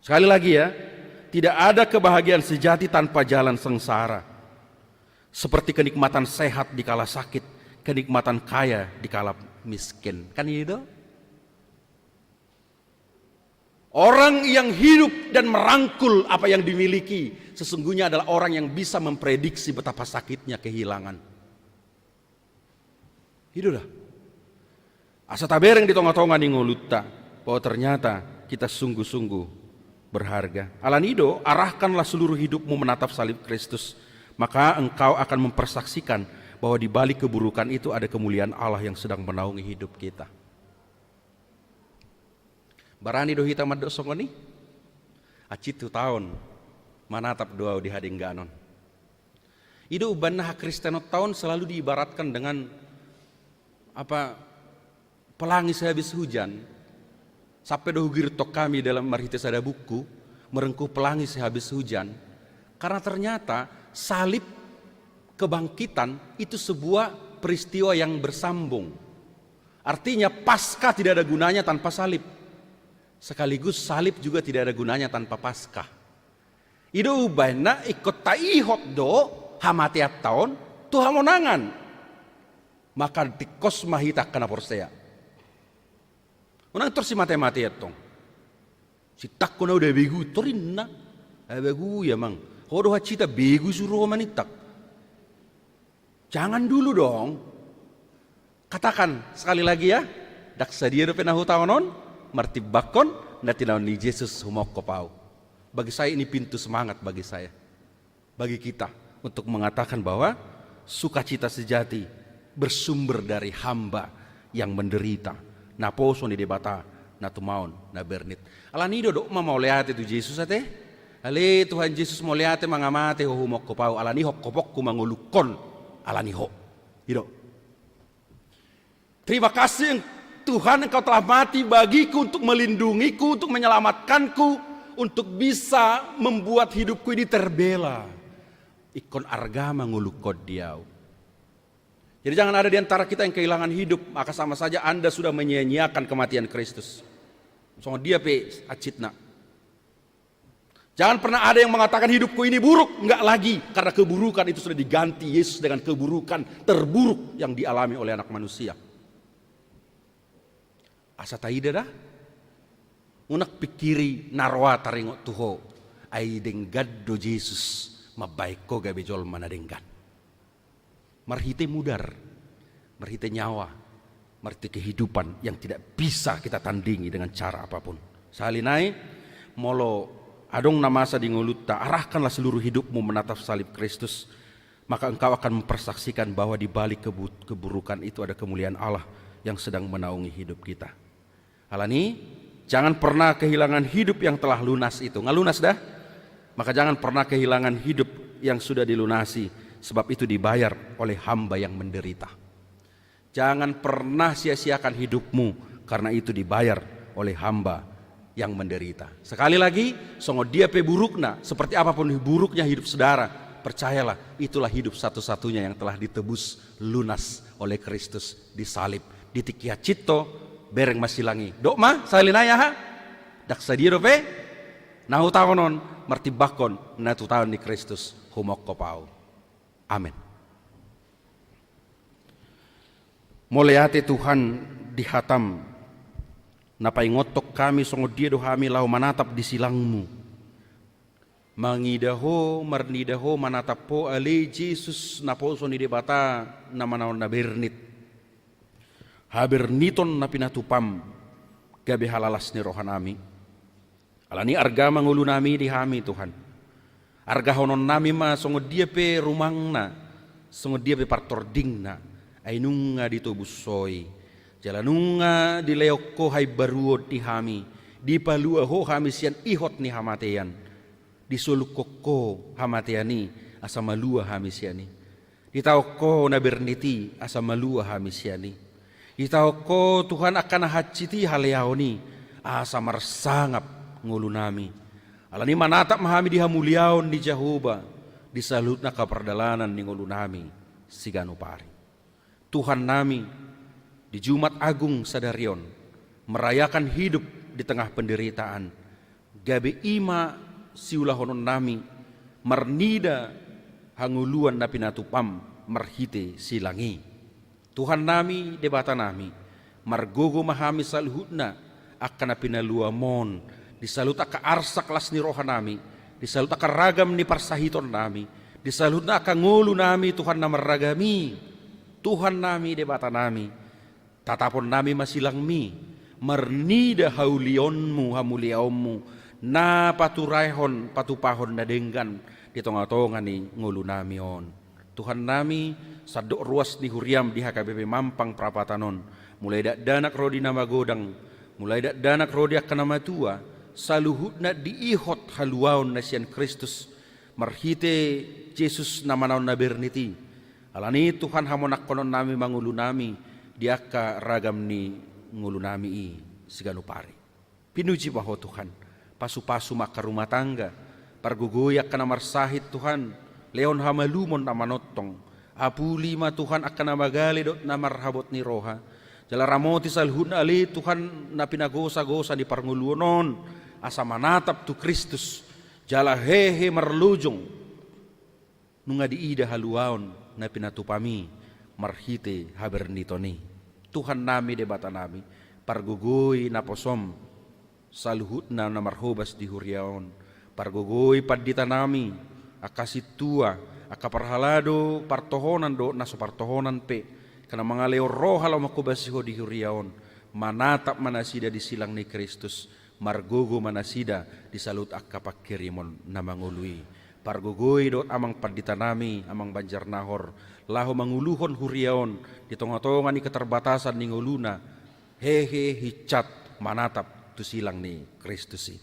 Sekali lagi ya, tidak ada kebahagiaan sejati tanpa jalan sengsara. Seperti kenikmatan sehat di kala sakit, kenikmatan kaya di kala miskin. Kan itu? Orang yang hidup dan merangkul apa yang dimiliki sesungguhnya adalah orang yang bisa memprediksi betapa sakitnya kehilangan. Itu dah. Asa tabereng di tonga-tonga ni ngolunta bahwa ternyata kita sungguh-sungguh berharga. Ala ni i do, arahkanlah seluruh hidupmu menatap salib Kristus, maka engkau akan mempersaksikan bahwa di balik keburukan itu ada kemuliaan Allah yang sedang menaungi hidup kita. Barani do hita mandok songon i? Hansit hutaon, manatap do ahu di hadengganon. I do umbahen na hakristenonta on selalu diibaratkan dengan apa, pelangi sehabis hujan. Sampe do hugirut hami dalam marhite sada buku, merengkuh pelangi sehabis hujan. Karena ternyata salib, kebangkitan itu sebuah peristiwa yang bersambung. Artinya, Paskah tidak ada gunanya tanpa salib. Sekaligus salib juga tidak ada gunanya tanpa Paskah. I do umbahen na ingkon taihot do hamateanta on tu hamonangan. Maka tingkos ma hita angka na porsea. Unang tor simate-mate antong. Sintangkon ahu da begu, tor inna. Eh, begu ya mang. Ho do hansit begu suru ho manintang. Jangan dulu dong. Katakan sekali lagi ya. Ndang sadia dope na hutaon on, martimbangkon na tinaon ni Jesus humongkop ahu. Bagi saya ini pintu semangat bagi saya. Bagi kita untuk mengatakan bahwa Sukacita sejati bersumber dari hamba yang menderita, naposo ni Debata na tumaon na bernit. Alani i do dok ma mauliate tu Jesus ate. Ale Tuhan Jesus, mauliate ma nga mate Ho humongkop ahu, alani i hongkopongku mangolukhon alani Ho. I do. Terima kasih Tuhan, Engkau telah mati bagiku untuk melindungiku, untuk menyelamatkanku, untuk bisa membuat hidupku ini terbela. Ingkon arga mangolukhon di ahu. Jadi jangan ada di antara kita yang kehilangan hidup, maka sama saja Anda sudah menyia-nyiakan kematian Kristus. Songon dia pe hansitna. Jangan pernah ada yang mengatakan hidupku ini buruk, enggak lagi, karena keburukan itu sudah diganti Yesus dengan keburukan terburuk yang dialami oleh anak manusia. Asa taida da. Unang pingkiri na roa taringot tu ho. Ai denggan do Jesus mambahen ho gabe jolma na denggan. Marhite mudar, marhite nyawa, marhite kehidupan yang tidak bisa kita tandingi dengan cara apapun. Sahali nai, molo adong na masa di ngolunta, arahkanlah seluruh hidupmu menatap salib Kristus, maka engkau akan mempersaksikan bahwa di balik kebu-, keburukan itu ada kemuliaan Allah yang sedang menaungi hidup kita. Alani, jangan pernah kehilangan hidup yang telah lunas itu. Nga lunas da? Maka jangan pernah kehilangan hidup yang sudah dilunasi, sebab itu dibayar oleh hamba yang menderita. Jangan pernah sia-siakan hidupmu, karena itu dibayar oleh hamba yang menderita. Sekali lagi, songon dia pe burukna, seperti apapun buruknya hidup saudara, percayalah, itulah hidup satu-satunya yang telah ditebus lunas oleh Kristus di salib. Di tingki hansitto, bereng ma silang i. Dok ma, sahali nai aha? Ndang sadia dope na hutahonon, martimbangkon na tutaon ni Kristus humongkop ahu. Amen. Mauliate Tuhan di hataM, na paingothon hami songon dia do hami laho manatap di silangMu. Mangida Ho, marnida Ho, manatap Ho, ale Jesus, naposo ni Debata na manaon na bernit. Haberniton na pinatupaM gabe halalas ni rohanami. Alani arga ma ngolunami di hami, Tuhan. Argahononnami ma songon dia pe rumangna, songon dia pe partordingna, ai nunga ditobus Ho i. Jala nunga dilehon Ho haimbaruon di hami, dipalua Ho hami sian ihot ni hamatean. Disolukhon Ho hamatean i, asa malua hami sian i. Ditaon Ho na bernit i, asa malua hami sian i. Ditaon Ho, Tuhan, angka na hansit i haleaon i, asa marsangap ngolunami. Alani manatap ma hami di hamuliaon ni Jahowa, di saluhutna angka pardalanan ni ngolunami siganup ari. Tuhannami, di Jumat Agung sadari on, merayakan hidup di tengah penderitaan, gabe i ma siulahononnami, marnida hangoluan na pinatupaM marhite silang i. Tuhannami, Debatanami, margogo ma hami saluhutna, angka na pinaluaM on, di saluhut angka arsak las ni rohanami, di saluhut angka ragam ni parsahitonnami, di saluhutna angka ngolunami, Tuhan na marragam i. Tuhannami, Debatanami, tataponnami ma silangMi, marnida hauliaonMu, hamuliaonMu, na paturaehon, patupahon na denggan di tongatonga ni ngolunami on. Tuhannami, sandok ruas ni huriaM di H K B P Mampang Prapatan on, mulai dakdanak ro di na magodang, mulai dakdanak ro di angka na matua, saluhutna diihot haluaon na sian Kristus, marhite Jesus na manaon na bernit i. Alani Tuhan, hamonangkononnami ma ngolunami di angka ragam ni ngolunami i siganup ari. Pinuji ma Ho Tuhan, pasupasu ma angka rumah tangga, pargogoi angka na marsahit Tuhan, lehon hamalumon na manongtong, apuli ma Tuhan angka na magale dohot na marhabot ni roha, jala ramoti saluhutna ale Tuhan na pinagosagosa ni parngoluon on, asa manatap tu Kristus, jala hehe marlojong, nunga diida haluaon na pinatupaMi marhite haberniton i. Tuhannami, Debatanami, pargogoi naposoM saluhutna na marhobas di huria on, pargogoi panditanami, angka sintua, angka parhalado partohonan dohot na so partohonan pe, angka na mangalehon roha laho manghobasi Ho di huria on, manatap ma nasida di silang ni Kristus, margogo ma nasida di saluhut angka pangkirimon na mangolu i. Pargogoi dohot amang pandita nami, amang Banjarnahor, laho manguluhon huria on di tonga-tonga ni keterbatasan ni ngoluna, hehe hinsat manatap tu silang ni Kristus i.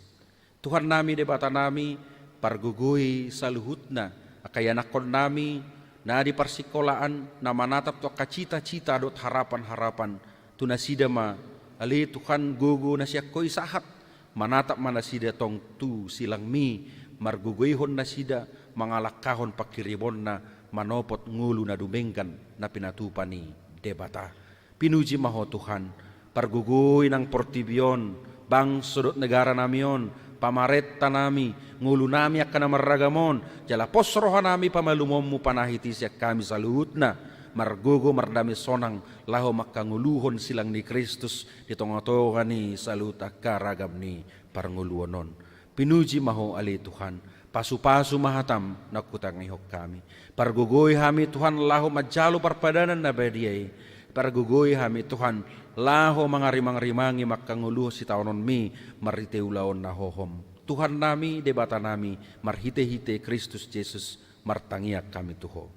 Tuhan nami, Debata nami, pargogoi saluhutna angka ianakhon nami na di parsingkolaan, na manatap tu angka cita-cita dohot harapan-harapan, tu nasida ma, ale Tuhan, gogo na sian Ho i sahat, manatap ma nasida tong tu silangmi, margogoihon nasida mangalangkahon panghirimonna manopot ngolu na dumenggan na pinatupa ni Debata. Pinuji ma Ho Tuhan, pargogoi nang portibi on, bangso dohot negara nami on, pamarenta nami, ngolu nami angka na marragam on, jala pos roha nami pamalumonmu panahiti sian hami saluhutna, margogo mardame sonang, laho mangkangoluhon silang ni Kristus di tonga-tonga ni saluhut angka ragam ni parngoluon on. Pinuji ma Ho ale Tuhan, pasu-pasu ma hatam na hutangihon hami. Pargogoi hami Tuhan laho manjalo parpadanan na badia i. Pargogoi hami Tuhan laho mangarimang-rimangi mangkangoluhon sitaononmi marhite ulaon na hohom. Tuhan nami, Debata nami, marhite-hite Kristus Jesus, martangiang hami tu Ho.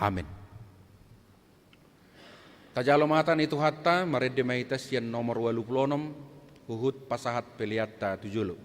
Amen. Tajalo ma hata ni Tuhanta, marende ma hita sian nomor ualu pulu onom, huhut pasahat peleanta tu jolo.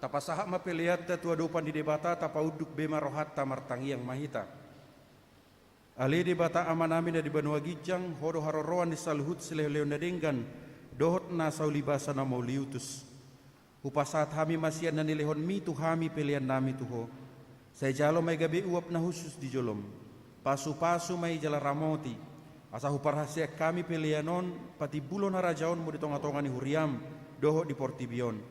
Tapasahat ma peleanta tu adopan ni Debata, tapaunduk be ma rohanta, martangiang ma hita. Ale Debata Amanami na di banua ginjang, Ho do haroroan ni saluhut silehonlehon na denggan dohot na saulibasa na mauliutus. Hupasahat hami ma sian na nilehonMi tu hami peleannami tu Ho. Sai jalo ma i gabe uap na hushus di joloM. Pasupasu ma i jala ramoti, asa huparhaseang hami pelean on patimbulhon harajaonMu di tongatonga ni huriaM dohot di portibi on.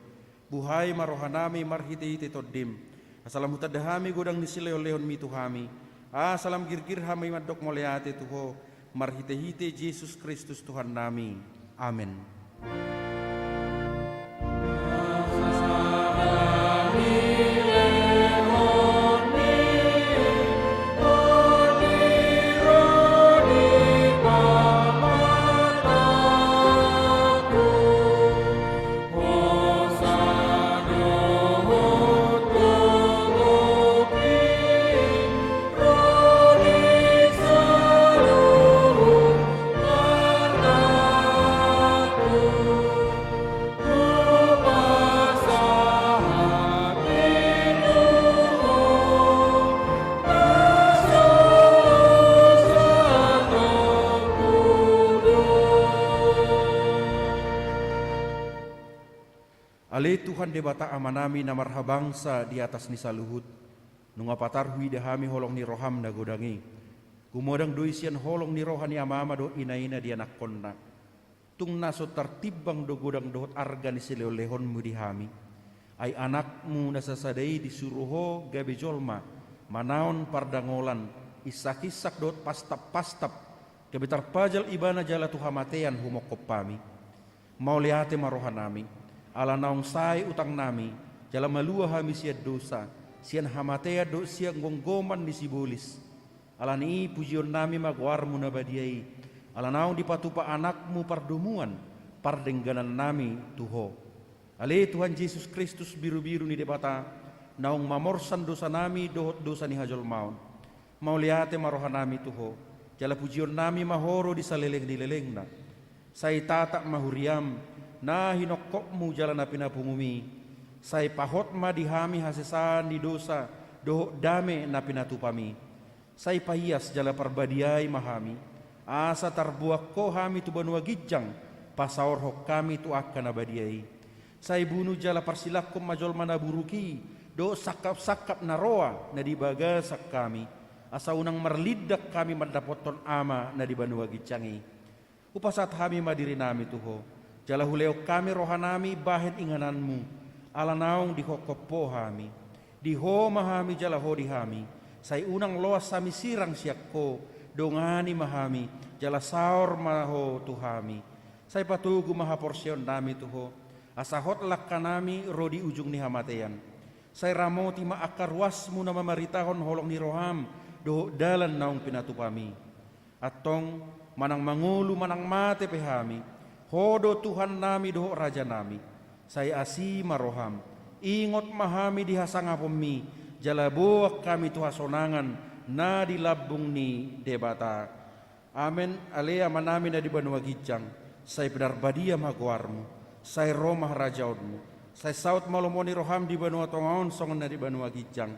Buhai ma rohanami marhitehite TondiM, asa lam hutanda hami godang ni silehonlehonMi tu hami, asa lam girgir hami mandok mauliate tu Ho, marhitehite Jesus Kristus Tuhannami. Amen. Ale Tuhan Debata Amanami na marhabangsa di atas ni saluhut, nunga patar huida hami holong ni roham na godang i. Gumodang do i sian holong ni roha ni amama dohot inaina di anakkonna. Tung na so tartimbang do godang dohot arga ni silehonlehonmu di hami. Ai anakmu na sasada i disuru ho gabe jolma, manaon pardangolan, insakinsak dohot pastappastap, gabe tarpajal ibana jala tu hamatean humongkop hami. Mauliate ma rohanami, ala naung sae utangnami, jala malua hami sian dosa, sian hamatean dohot sian gomgoman ni sibolis. Ala ni i pujionnami ma goarmu na badia i, ala naung dipatupa anakmu pardomuan, pardengganannami tu ho. Ale Tuhan Jesus Kristus, birubiru ni Debata, naung mamorsan dosanami dohot dosa ni hajolmaon. Mauliate ma rohanami tu ho, jala pujionnami ma ho ro di saleleng ni lelengna. Sai tatap ma huriam, na hinongkopmu jala na pinapungumi. Sai pahot ma di hami hasesaan ni dosa, dohot dame na pinatupami. Sai paias jala parbadiai ma hami, asa tarboan ho hami tu banua ginjang, pasaorhon hami tu angka na badia i. Sai bunu jala parsilangkon ma jolma na buruk i, dohot sangkapsangkap na roa na di bagasan hami, asa unang marlindang hami mandapothon Ama na di banua ginjang i. Hupasahat hami ma dirinami tu ho, jala hulehon hami rohanami bahen ingananmu, ala naung dihongkop ho hami. Di ho ma hami jala ho di hami, sai unang loas hami sirang sian ho, dongani ma hami, jala saor ma ho tu hami. Sai patogu ma haporseaonnami tu ho, asa hot langkanami ro di ujung ni hamatean. Sai ramoti ma angka ruasmu na mamaritahon holong ni roham, dohot dalan naung pinatupami. Antong, manang mangolu manang mate pe hami, ho do Tuhannami dohot Rajanami. Sai asi ma roham, ingot ma hami di hasangaponmi, jala boan hami tu hasonangan na di lambung ni Debata. Amen. Ale Amanami na di banua ginjang, sai pinarbadia ma goarmu, sai ro ma harajaonmu, sai saut ma lomo ni roham di banua tonga on songon na di banua ginjang.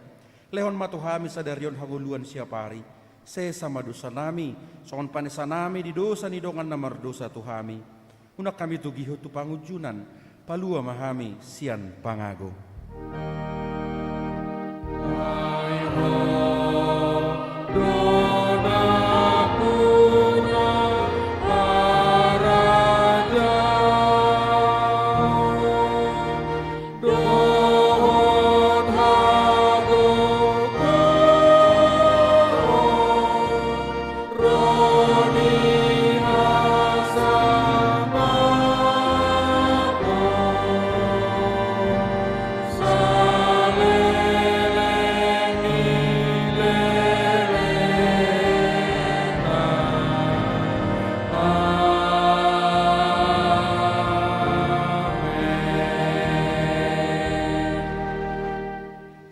Lehon ma tu hami sadari on hangoluan siapari. Sesa ma dosanami, songon panesanami di dosa ni dongan na mardosa tu hami. Unang hami togihon tu pangunjunan, palua ma hami sian pangago.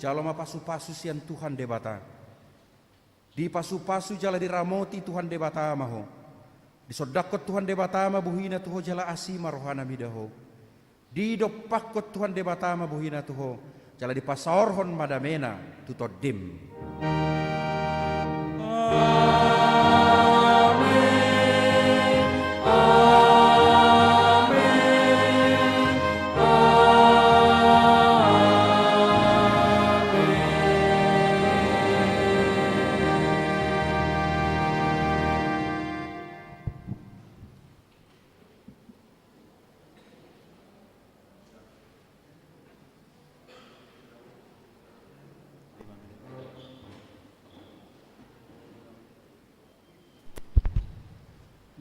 Jalo ma pasupasu sian Tuhan Debata. Dipasupasu jala diramoti Tuhan Debata ma ho. Disondangkon Tuhan Debata ma bohina tu ho jala asi ma rohana mida ho. Didompakkon Tuhan Debata ma bohina tu ho, jala dipasaorhon ma damena tu tondim.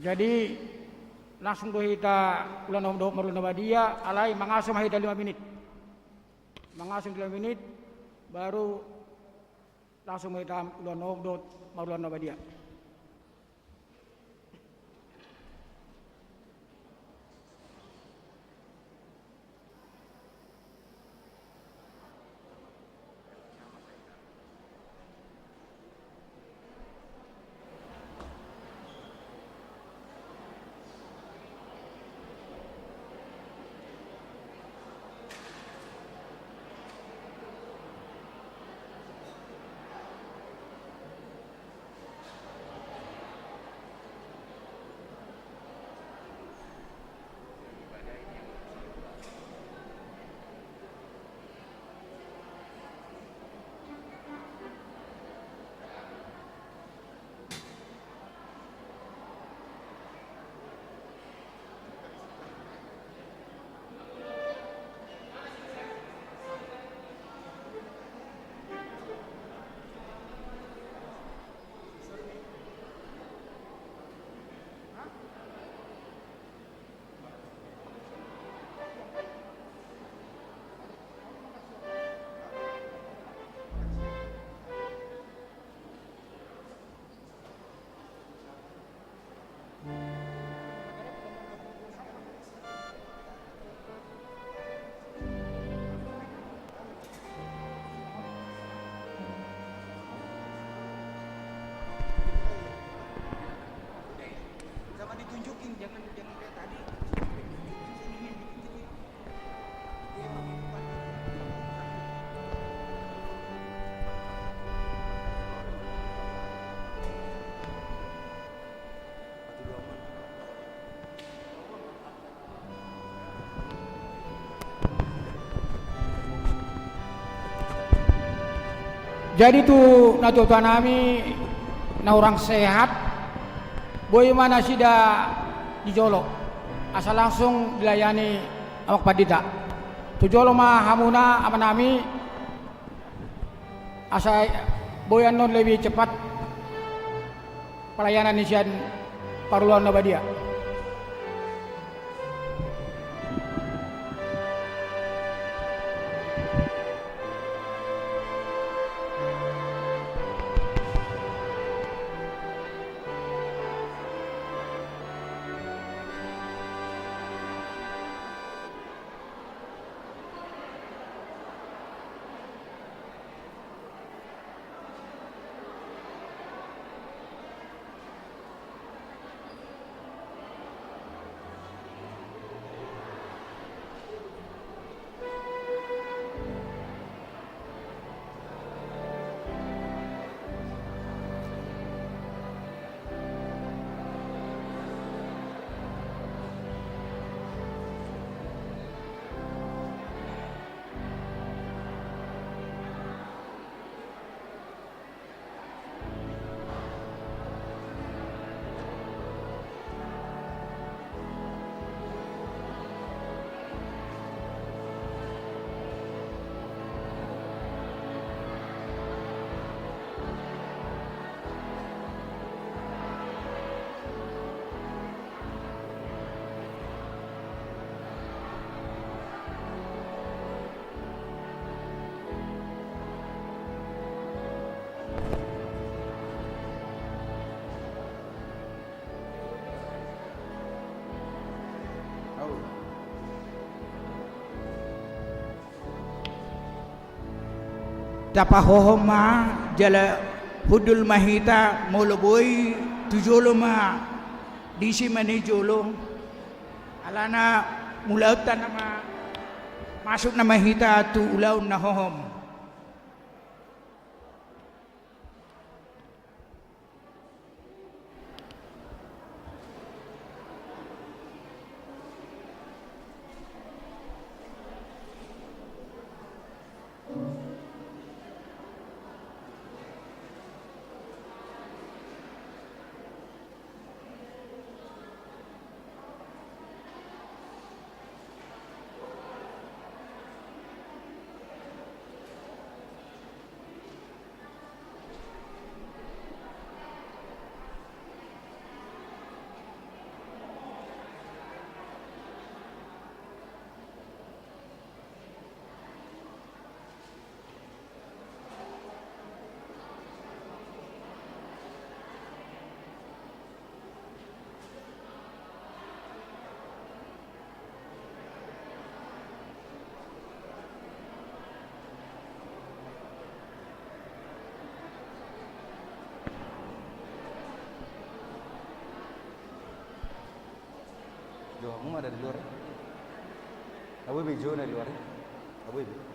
Jadi, langsung do hita ulaon dohot marulaon na badia, alai mangaso ma hita lima menit. Mangaso lima menit, baru langsung ma hita ulaon dohot marulaon na badia. Sama ditunjukin, jangan, jangan kayak tadi. Jadi tu natuatua nami na hurang sehat, boi ma nasida di jolo, asa langsung dilayani Amang Pandita. Tu jolo ma hamuna, Ama nami, asa boi annon lebih cepat pelayanan ni sian parulaon na badia. Tapahohom ma, jala hundul ma hita, molo boi tu jolo ma, disi ma na di jolo. Alana mulaonta nama Masuk nama hita tu ulaon na hohom. Jolo, hamu ma da di luar. Abu be, jolo na di luar. Abu be.